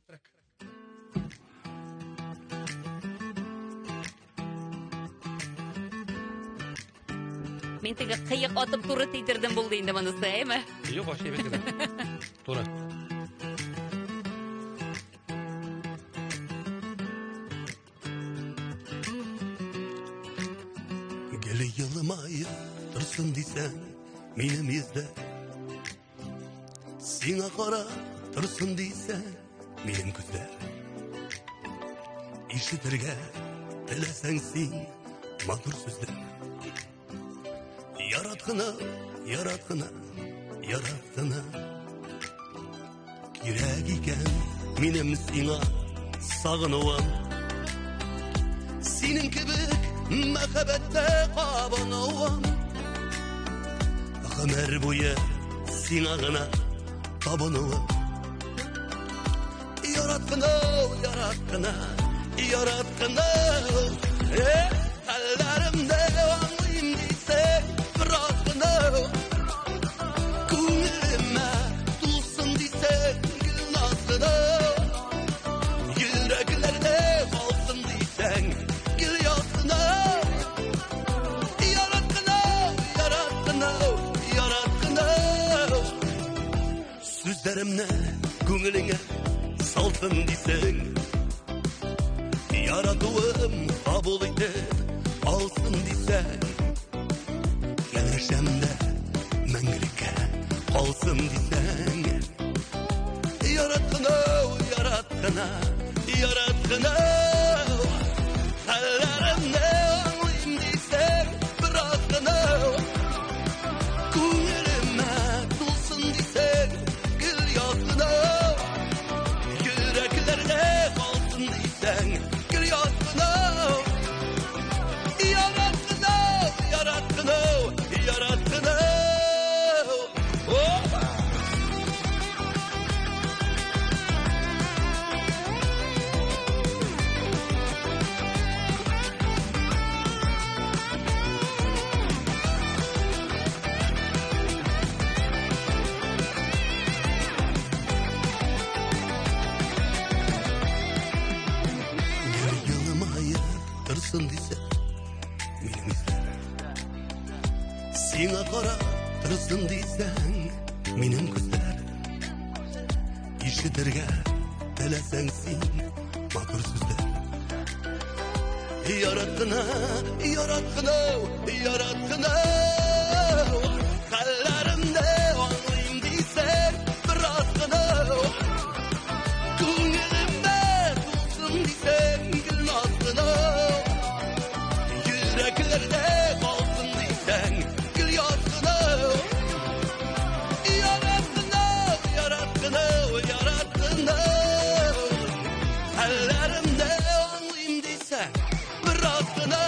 Трек. Мин теге кыек атып туры тидердем булды инде монысы, әйме? Юк, вообще әйбәт кенә. Туры. Гел елмаеп торсын дисәң, минем йөздә. Сиңа карап торсын дисәң, минем күзләр. Ишетергә теләсәң син матур сүзләр. Ярат кына, ярат кына, ярат кына. Кирәк икән минем сиңа сагынуым. Синең кебек мәхәббәттә кабынуым. Гомер буе сиңа гына табынуым. Ярат кына, ярат кына, ярат кына. Хәлләремне аңлыйм дисәң, бераз гына. Күңелемә тулсын дисәң, гел назлы. Йөрәкләрдә калсын дисәң, гел язгына. Ярат кына, ярат кына, ярат кына. Сүзләремне күңелеңә салсын дисәң, яратуым кабул итеп алсын дисәң, янәшәмдә мәңгелеккә калсын дисәң, ярат кына, ярат кына, ярат кына. Хәлләремне аңлыйм дисәң, бераз гына. Күңелемә Тулсын дисә, минем исләр. Сиңа карап торсын дисәң, минем күзләр. Ишетергә теләсәң син матур сүзләр. Ярат кына, ярат кына, ярат кына. Хәлләремне аңлыйм дисәң, бераз гына. Күңелемә тулсын дисәң, гел наз кына. Йөрәкләрдә калсын дисәң, гел яз кына. Ярат кына, ярат кына, ярат кына. Хәлләремне аңлыйм дисәң, бераз гына.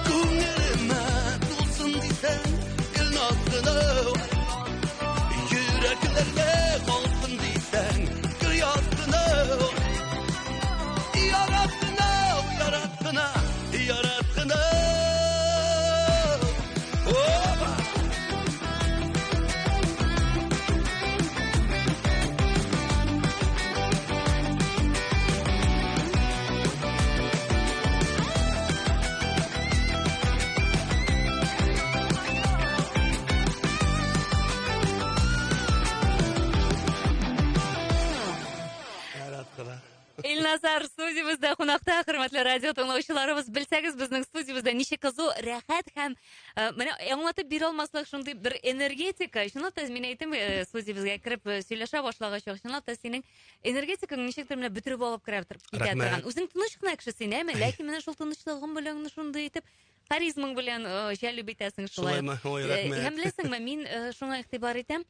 Күңелемә тулсын дисәң, гел наз кына. Йөрәкләрдә калсын дисәң, гел яз кына. Ярат кына, ярат кына, ярат кына. Опа! Ярат кына. Илназар студиябездә кунакта, хөрмәтле радио тыңлаучыларыбыз, белсәгез, безнең студиябездә ничек кызу, рәхәт һәм менә аңлатып бирә алмаслык шундый бер энергетика. Чынлап та мин әйтем, студиябезгә кереп сөйләшә башлагач, чынлап та синең энергетикаң ничектер менә бөтереп алып керә китә торган. Үзең тыныч кына кеше син, әйме? Ләкин менә шул тынычлыгың белән шундый итеп харизмаң белән җәлеп итәсең шулай. Шулаймы? Ой, рәхмәт. Һәм беләсеңме, мин шуңа игътибар итәм.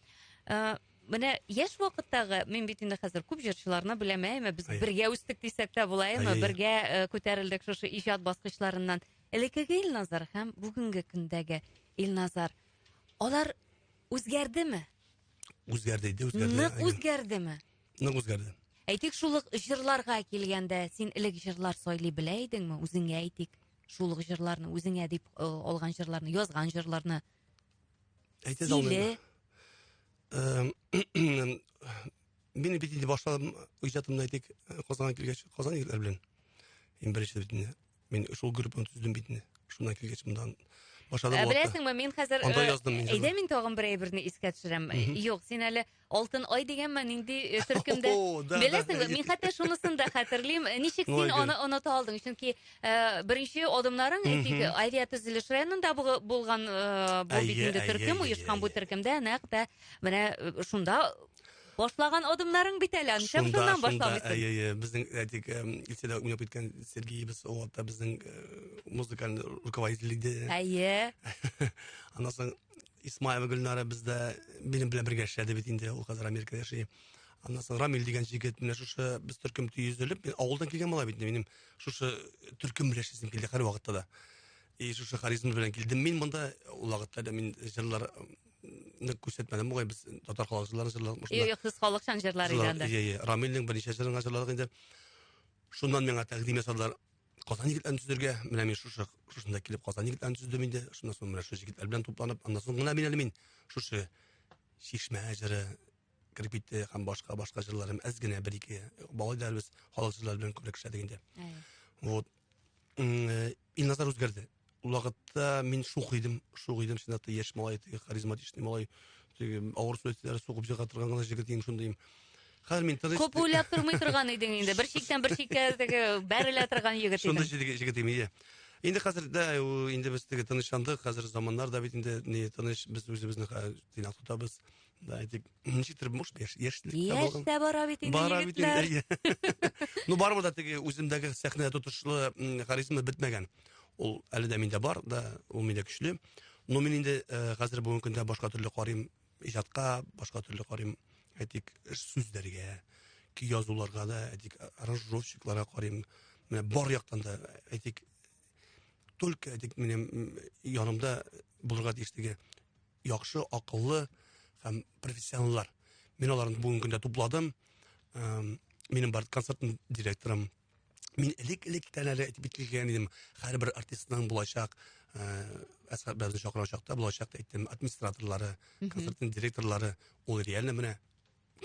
Менә яшь вакыттагы, мин бит инде хәзер күп җырчыларны беләм, әйме, без бергә үстек дисәк тә була, әйме, бергә күтәрелдек шушы иҗат баскычларыннан. Элеккеге Илназар һәм бүгенге көндәге Илназар, алар үзгәрдеме? Үзгәрде инде, үзгәрде. Нык үзгәрдеме? Нык үзгәрде. Әйтик, шул ук җырларга килгәндә, син элек җырлар сайлый белә идеңме? Үзеңә әйтик, шул ук җырларны, үзеңә дип алган җырларны, язган җырларны. Әйтә дә алмыйм. Мин бит инде башладым иҗатымны, әйтик, Казанга килгәч, Казан егетләре белән. Иң беренче бит инде. Мин шул группаны төзедем бит инде. Шуннан килгәч мондан башладым. Беләсеңме, мин хәзер Анда яздым мин. Әйдә, мин тагын бер әйберне искә төшерәм. Юк, син әле Алтын ай дигәнме, нинди төркемдә? Беләсеңме, мин хәтта шунысын да хәтерлим. Ничек син аны оныта алдың? Чөнки беренче адымнарың, әйтик, авиатөзелеш районында булган бу бит инде төркем, оешкан бу төркемдә нәкъ тә менә шунда башлаган адымнарың бит әле. Ничек шуннан башламыйсың? Әйе, әйе, безнең әйтик, лицейда уйнап киткән Сергеебыз, ул вакытта безнең музыкальный руководитель иде. Әйе. Аннан соң Исмаева Гөлнара бездә минем белән бергә эшләде бит инде, ул хәзер Америкада яши. Аннан соң Рамил дигән җегет, менә шушы без төркем төзелеп, мин авылдан килгән малай бит инде, минем шушы төркем белән эшлисем килде һәр вакытта да. И шушы харизма белән килдем мин монда, ул вакытта да мин җырлар нык күрсәтмәдем бугай, без татар халык җырларын җырладык. Юк, юк, сез халыкчан җырлар иде анда. Иә, иә, Рамилнең берничә җырын җырладык инде. Шуннан миңа тәкъдим ясадылар. Казан егетләрен төзергә. Менә мин шушы шушында килеп Казан егетләрен төзедем инде. Шуннан соң менә шушы егетләр белән тупланып, аннан соң гына мин әле мин шушы Чишмә җыры кереп китте һәм башка башка җырларым әз генә бер ике балай без халык җырлары белән күбрәк эшләдек инде. Вот. Илназар үзгәрде. Ул вакытта мин шук идем, шук идем, чынлап та яшь малай, теге харизматичный малай, теге авыр сүзләр сугып чыга торган гына җегет идем, шундый. Хәзер мин тыныч. Күп уйлап тормый торган идең инде. Бер чиктән бер чиккә теге бәрелә торган егет идең. Шундый җегет идем, иә. Инде хәзер дә инде без теге тынычландык, хәзер заманнар да бит инде не тыныч, без үзебезне тыйнак тотабыз. Да, әйтик, ничектер, может, яшьлек тә булган. Яшь тә бара бит инде, бара бит инде, Ну, барыбер да теге үземдәге сәхнәдә тотышлы харизма бетмәгән. Ул әле дә миндә бар, да, ул миндә көчле. Но мин инде хәзер бүгенге көндә башка төрле карыйм иҗатка, башка төрле карыйм, әйтик, сүзләргә, көй язуларга да, әйтик, аранжировщикларга карыйм. Менә бар яктан да, әйтик, только, әйтик, минем янымда булырга тиеш теге яхшы, акыллы һәм профессионаллар. Мин аларны бүгенге көндә тупладым. Минем бар концертның директорым. Мин элек-электән әле әйтеп килгән идем, һәрбер артистның булачак, Әсхәт безне чакырган чакта булачак әйттем, администраторлары, концертның директорлары, ул реально менә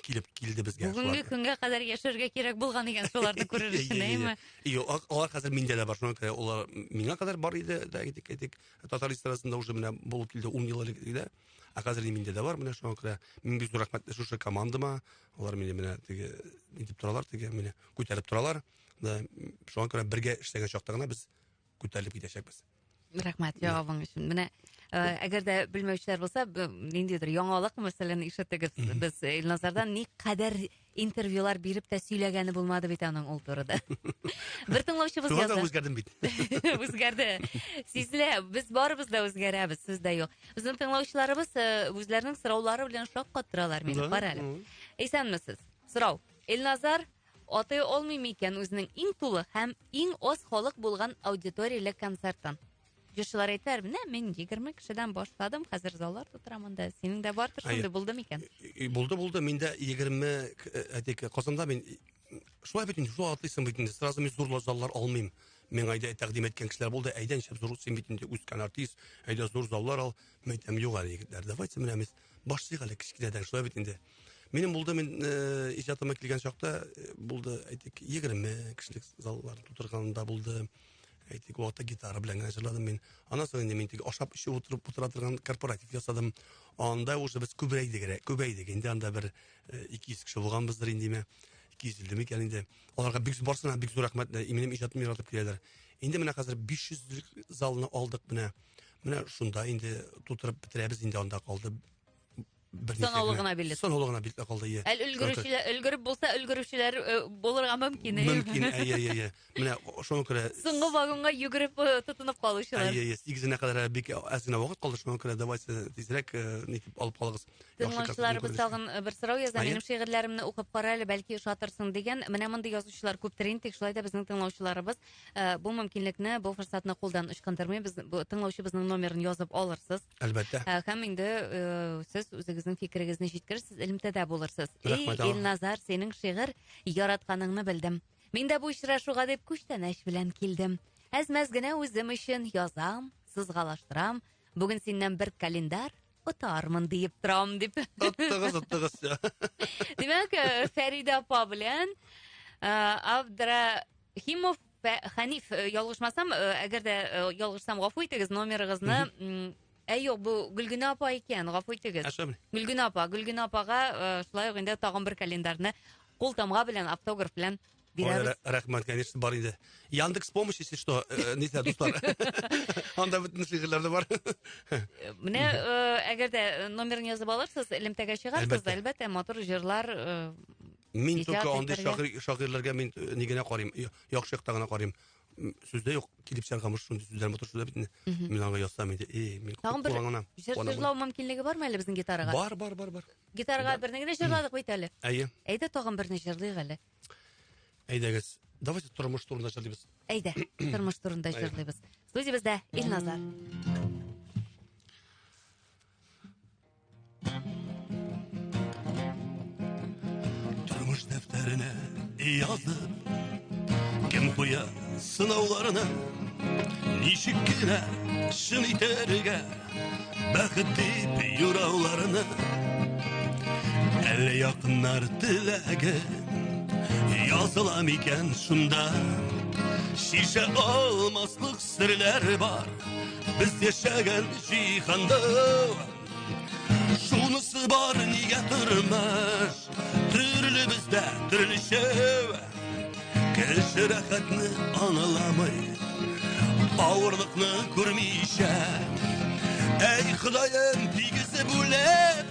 Килеп килде безгә. Бүгенге көнгә кадәр яшәргә кирәк булган икән шуларны күрер өчен, әйме? Юк, алар хәзер миндә дә бар. Шуңа күрә алар миңа кадәр бар иде, дә әйтик, әйтик, татар эстрадасында уже менә булып килде 10 ел элек дә. Ә хәзер миндә дә бар, менә шуңа күрә мин бик зур рәхмәтле шушы командама. Алар мине менә теге нитеп торалар, теге мине күтәреп торалар. Да, шуңа күрә бергә эшләгән чакта гына без күтәрелеп китәчәкбез. Рәхмәт җавабың өчен. Менә әгәр дә белмәүчеләр булса, ниндидер яңалык мәсәлән ишеттегез. Без Илназардан ни кадәр интервьюлар биреп тә сөйләгәне булмады бит аның ул турыда. Бер тыңлаучыбыз Шуңа да язды. үзгәрдем бит. Үзгәрде. Сизелә, без барыбыз да үзгәрәбез, сүз дә юк. Безнең тыңлаучыларыбыз үзләренең сораулары белән шаккаттыралар мине. Кара әле. Исәнмесез. Сорау. Илназар атый алмый микән үзенең иң тулы һәм иң аз халык булган аудиторияле концертын? Җырчылар әйтәләр, менә мин 20 кешедән башладым, хәзер заллар тутырам анда. Синең дә бардыр Әйе. шундый булды микән? Булды, булды. Миндә 20, әйтик, Казанда мин шулай бит инде, шулай атлыйсың бит инде. Сразу мин зур заллар алмыйм. Миңа әйдә тәкъдим иткән кешеләр булды. Әйдә, ничек зур син бит инде үскән артист, әйдә зур заллар ал. Мин әйтәм, юк әле, егетләр, давайте менә без башлыйк әле кечкенәдән, шулай бит инде. Минем булды, мин иҗатыма килгән чакта булды, әйтик, 20 кешелек заллар тутырганда булды. Әйтик, вакытта гитара белән генә җырладым мин. Аннан соң инде мин теге ашап эчеп утырып утыра торган корпоратив ясадым. Анда уже без күбрәйдек, күбәйдек. Инде анда бер 200 кеше булганбыздыр инде, ме. 250 микән инде. Аларга бик барсына бик зур рәхмәт. Минем иҗатымны яратып киләләр. Инде менә хәзер 500 залны алдык менә. Менә шунда инде тутырып бетерәбез инде, анда калды. Санаулы гына билет. Санаулы гына билетлар калды, иә. Әле өлгерүчеләр, өлгереп булса, өлгерүчеләр булырга мөмкин, әйе. Мөмкин, әйе, әйе, әйе. Менә шуңа күрә Соңгы вагонга йөгереп тотынып калучылар. Әйе, әйе, сигезенә кадәр бик әз генә вакыт калды, шуңа күрә давайте тизрәк нитеп алып калыгыз. Тыңлаучыларыбыз тагын бер сорау яза. Минем шигырьләремне укып кара әле, бәлки ошатырсың дигән. Менә мондый язучылар күптер инде, тик шулай да безнең тыңлаучыларыбыз бу мөмкинлекне, бу форсатны кулдан ычкындырмый. Без бу тыңлаучыбызның номерын язып алырсыз. Әлбәттә. Һәм инде сез үзегезнең фикерегезне җиткерерсез, элемтәдә булырсыз. Эй, Рәхмәт, ага. Илназар, синең шигырь яратканыңны белдем. Мин дә бу очрашуга дип күчтәнәч белән килдем. Әз-мәз генә үзем өчен язам, сызгалаштырам. Бүген синнән бер календарь отармын диеп торам дип. Оттыгыз, оттыгыз. Димәк, Фәридә апа белән Абдрахимов Хәниф, ялгышмасам, әгәр дә ялгышсам, гафу итегез, номерыгызны. Әй, юк, бу Гөлгенә апа икән, гафу итегез. Ә, шулай. Гөлгенә апа, Гөлгенә апага шулай ук инде тагын бер календарьны кул тамга белән, автограф белән бирәбез. Ой, рәхмәт, конечно, бар инде. Яндекс помощь, если что, нисә, дуслар. Анда бөтен шигырьләр дә бар. Менә, әгәр дә номерын язып алырсыз, элемтәгә чыгарсыз, Әлбәттә. әлбәттә, матур җырлар, Мин иҗат только андый итәргә. шагыйрьләргә мин ни генә карыйм, яхшы якта гына карыйм. Сүздә юк, килеп чыгарган шундый сүзләр матур сүзләр бит инде. Мин аңа язсам инде, мин Тагын бер куанам. җыр Куанам. җырлау мөмкинлеге бармы әле безнең гитарага? Бар, бар, бар, бар. Гитарага берне генә җырладык бит әле. Әйе. Әйдә тагын берне җырлыйк әле. Әйдәгез. Давайте тормыш турында җырлыйбыз. Әйдә, тормыш турында Әйдә. җырлыйбыз. Студиябездә Илназар. Тормыш дәфтәренә язып, кем куя сынауларны, ничек кенә чын итәргә бәхет дип юрауларны. Әллә якыннар теләге языла микән шунда? Шишә алмаслык серләр бар без яшәгән җиһанда. Шунысы бар, нигә тормыш төрле бездә төрлечә. Кеше рәхәтне аңламый, авырлыкны күрмичә. Әй, Ходаем, тигезе бүлеп,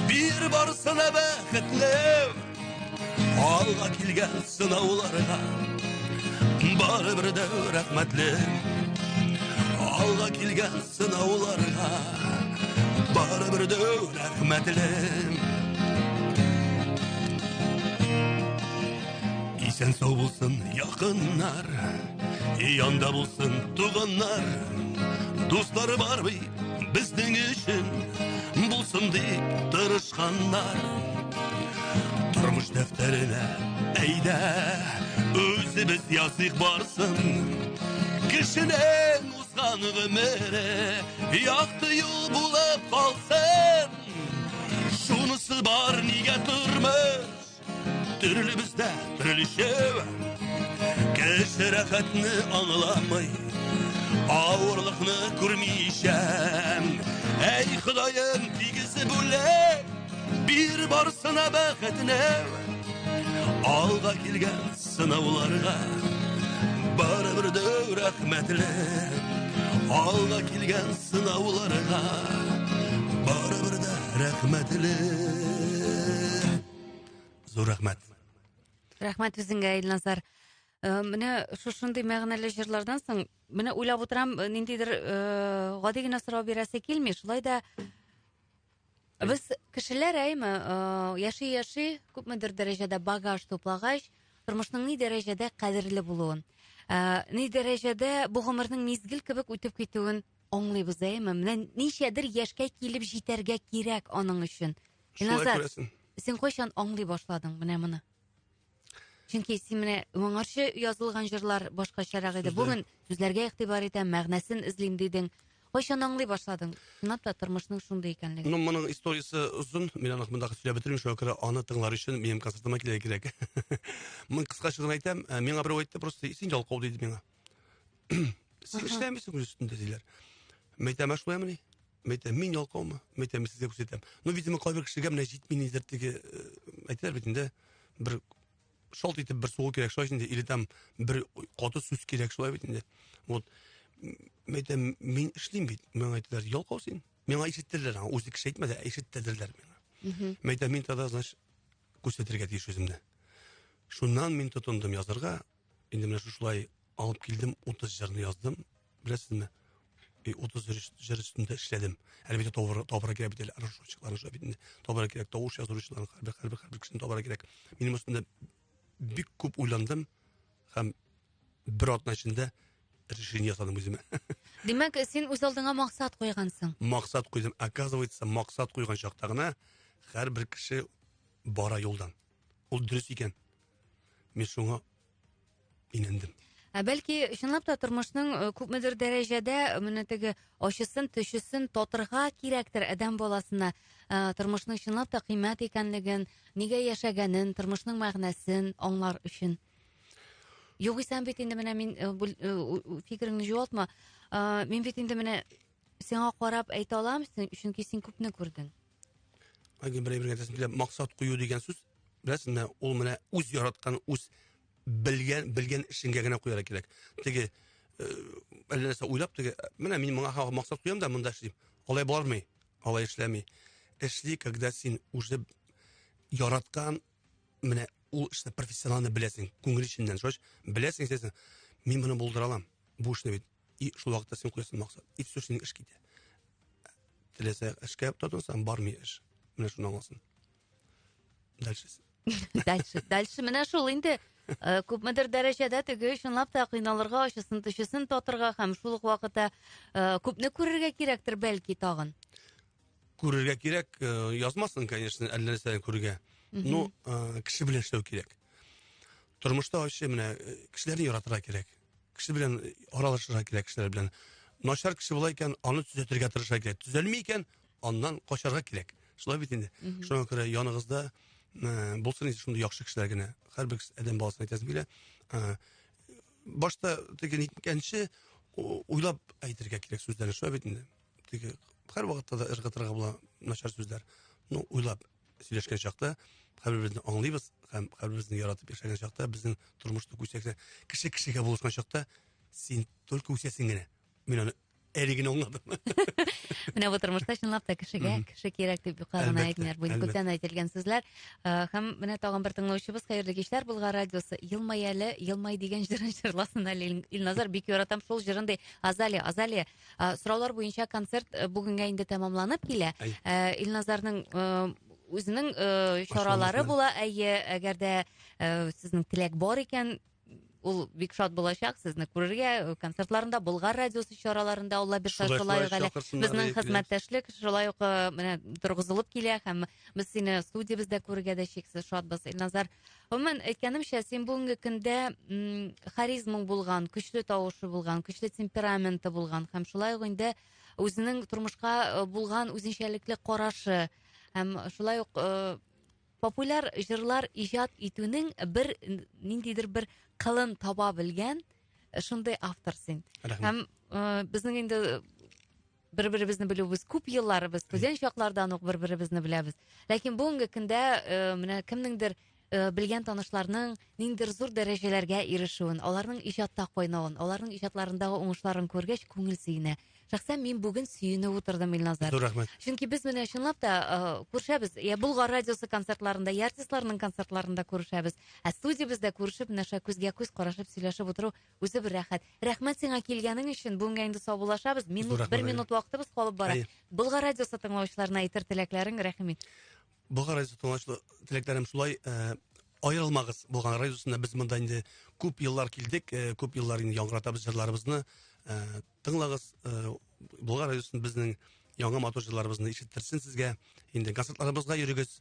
бир барсына бәхетле. Алга килгән сынауларга барыбер дә рәхмәтле. Алга килгән сынауларга барыбер дә рәхмәтле. Исән сау булсын якыннар, янда булсын туганнар. Дуслар бар бит безнең өчен, булсын дип тырышканнар. Тормыш дәфтәренә әйдә, үзебез языйк барсын. Кешенең узган гомере якты юл булып калсын. Шунысы бар, нигә тормыш Төрле бездә, төрлечә. Кеше рәхәтне аңламый, авырлыкны күрмичә. Әй, Ходаем, тигез бүлеп, бир барсына бәхетне. Алга килгән сынауларга барыбер дә рәхмәтле. Алга килгән сынауларга барыбер дә рәхмәтле. Зур рәхмәт. Рәхмәт үзеңгә, Илназар. Менә шушындый мәгънәле җырлардан соң, менә уйлап утырам, ниндидер гади генә сорау бирәсе килми. Шулай да без кешеләр, әйме, яши-яши күпмедер дәрәҗәдә багаж туплагач, тормышның ни дәрәҗәдә кадерле булуын, ни дәрәҗәдә бу гомернең мизгел кебек үтеп китүен аңлыйбыз, әйме? Менә ничәдер яшькә килеп җитәргә кирәк аның өчен. Шулай Илназар, син кайчан аңлый башладың менә моны? Чөнки син менә моңарчы язылган җырлар башкачарак иде. Бүген сүзләргә игътибар итәм, мәгънәсен эзлим дидең. Кайчан аңлый башладың? Чынлап та тормышның шундый икәнлеген. Ну, моның историясе озын. Мин аны монда сөйләп бетермим, шуңа күрә аны тыңлар өчен минем концертыма килергә кирәк. Мин кыскача гына әйтәм, миңа берәү әйтте, просто син ялкау диде миңа. Син эшләмисең үз өстендә диләр. Мин әйтәм, ә шулаймыни? Мин әйтәм, мин ялкаумы? Мин әйтәм, мин сезгә күрсәтәм. Ну, видимо, кайбер кешегә менә җитми нидер теге, әйтәләр бит инде, бер шалт итеп бер сугу кирәк шулай инде, или там бер каты сүз кирәк шулай бит инде. Вот. Мин әйтәм, мин эшлим бит. Миңа әйттеләр, ялкау син. Миңа ишеттерделәр, аңа үзе кеше әйтмәде, ә ишеттерделәр миңа. Мин әйтәм, мин тогда, значит, күрсәтергә тиеш үземне. Шуннан мин тотындым язырга. Инде менә шушылай алып килдем, 30 җырны яздым. Беләсезме? И 30 җыр өстендә эшләдем. Әле бит табырга кирәк бит әле аранжировщикларны шулай бит инде. Табырга кирәк, тавыш яздыручыларны, һәрбер, һәрбер, һәрбер кешене табырга кирәк. Минем өстендә бик күп уйландым һәм бер атна эчендә решение ясадым үземә. Димәк, син үз алдыңа максат куйгансың. Максат куйдым. Оказывается, максат куйган чакта гына һәрбер кеше бара юлдан. Ул дөрес икән. Мин шуңа инандым. Ә бәлки, чынлап та тормышның күпмедер дәрәҗәдә менә теге ачысын, төчесен татырга кирәктер адәм баласына. Тормышның чынлап та кыйммәт икәнлеген, нигә яшәгәнен, тормышның мәгънәсен аңлар өчен. Югыйсә бит инде менә мин фикереңне югалтма. Мин бит инде менә сиңа карап әйтә алам, чөнки син күпне күрдең. Айгөл, бер әйбергә әйтәсем килә. Максат кую дигән сүз, беләсеңме, ул менә үз яраткан, үз белгән, белгән эшеңгә генә куярга кирәк. Теге әллә нәрсә уйлап, теге, менә мин моңа максат куям да монда эшлим. Алай бармый, алай эшләми. Эшли, когда син уже яраткан, менә ул эшне профессионально беләсең, күңел эченнән, шулай беләсең, әйтәсең, мин моны булдыра алам, бу эшне бит. И шул вакытта син куясың максат. И все, синең эш китә. Теләсә эшкә тотынсаң, бармый эш. Менә шуны аңласын. Дальше. Дальше, дальше менә шул инде. Күпмедер дәрәҗәдә теге чынлап та кыйналырга, ачысын төчесен татырга һәм шул ук вакытта күпне күрергә кирәктер бәлки тагын. Күрергә кирәк, язмасын, конечно, әллә нәрсәне күрергә. Ну, кеше белән эшләү кирәк. Тормышта вообще менә кешеләрне яратырга кирәк. Кеше белән аралашырга кирәк, кешеләр белән. Начар кеше була икән, аны төзәтергә тырышырга кирәк. Төзәлми икән, аннан качарга кирәк. Шулай бит инде. Шуңа күрә яныгызда булсын инде шундый яхшы кешеләр генә. Һәрбер адәм баласына әйтәсем килә. Башта теге ниткәнче уйлап әйтергә кирәк сүзләрне. Шулай бит инде. Теге һәр вакытта да ыргытырга була начар сүзләр. Ну, уйлап сөйләшкән чакта һәрберебезне аңлыйбыз һәм һәрберебезне яратып яшәгән чакта безнең тормышта күчәксә, кеше кешегә булышкан чакта син только үсәсең генә. Мин аны әле генә аңладым. Менә бу тормышта чынлап та кешегә кеше кирәк дип юкка гына әйтмиләр. Бу күптән әйтелгән сүзләр. Һәм менә тагын бер тыңлаучыбыз, хәерле кичләр, Болгар радиосы. Елмай әле, елмай дигән җырын җырласын әле Илназар, бик яратам шул җырын ди. Азалия, Азалия, сораулар буенча концерт бүгенгә инде тәмамланып килә. Илназарның үзенең чаралары була. Әйе, әгәр дә сезнең теләк бар икән, ул бик шат булачак сезне күрергә концертларында, Болгар радиосы чараларында, Алла бирса, шулай ук әле безнең хезмәттәшлек шулай ук менә торгызылып килә һәм без сине студиябездә күрергә дә чиксез шатбыз, Илназар. Гомумән, әйткәнемчә, син бүгенге көндә харизмаң булган, көчле тавышы булган, көчле темпераменты булган һәм шулай ук инде үзенең тормышка булган үзенчәлекле карашы һәм шулай ук Популяр җырлар иҗат итүнең бер ниндидер бер кылын таба белгән шундый автор син. Рәхмәт. Һәм безнең инде бер-беребезне белүебез күп елларыбыз, студент чаклардан ук бер-беребезне беләбез. Ләкин бүгенге көндә менә кемнеңдер белгән танышларның ниндидер зур дәрәҗәләргә ирешүен, аларның иҗатта кайнавын, аларның иҗатларындагы уңышларын күргәч, күңел сөенә. Шәхсән мин бүген сөенеп утырдым, Илназар. Зур рәхмәт. Чөнки без менә чынлап та күрешәбез. Я Болгар радиосы концертларында, я артистларның концертларында күрешәбез. Ә студиябездә күрешеп, менә шулай күзгә күз карашып сөйләшеп утыру үзе бер рәхәт. Рәхмәт сиңа килгәнең өчен. Бүгенгә инде саубуллашабыз. Минут, рәхмәт, бер Айгөл. минут вакытыбыз калып бара. Әйе. Болгар радиосы тыңлаучыларына әйтер теләкләрең, рәхим ит. Болгар радиосы тыңлаучылар теләкләрем шулай, аерылмагыз Болгар радиосында. Без монда инде күп еллар килдек, күп еллар инде яңгыратабыз җырларыбызны. Тыңлагыз, Болгар радиосын безнең яңа матур җырларыбызны ишеттерсен сезгә. Инде концертларыбызга йөрегез.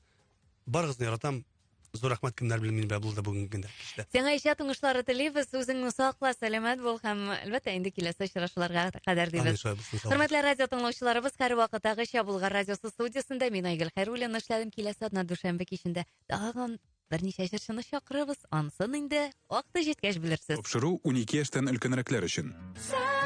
Барыгызны яратам. Зур рәхмәт, кемнәр белән мин белән булды бүгенге көндә. Кичтә. Сиңа иҗат уңышлары телибез. Үзеңне сакла, сәламәт бул һәм әлбәттә инде киләсе очрашуларга кадәр дибез. Амин, шулай булсын, сау бул. Хөрмәтле радио тыңлаучыларыбыз, һәрвакыттагыча Болгар радиосы студиясендә мин Айгөл Хәйруллина эшләдем. Киләсе атна дүшәмбе кичендә тагын берничә җырчыны чакырабыз. Ансын инде вакыты җиткәч белерсез. Тапшыру 12 яшьтән өлкәнрәкләр өчен. Сәхнәдәш.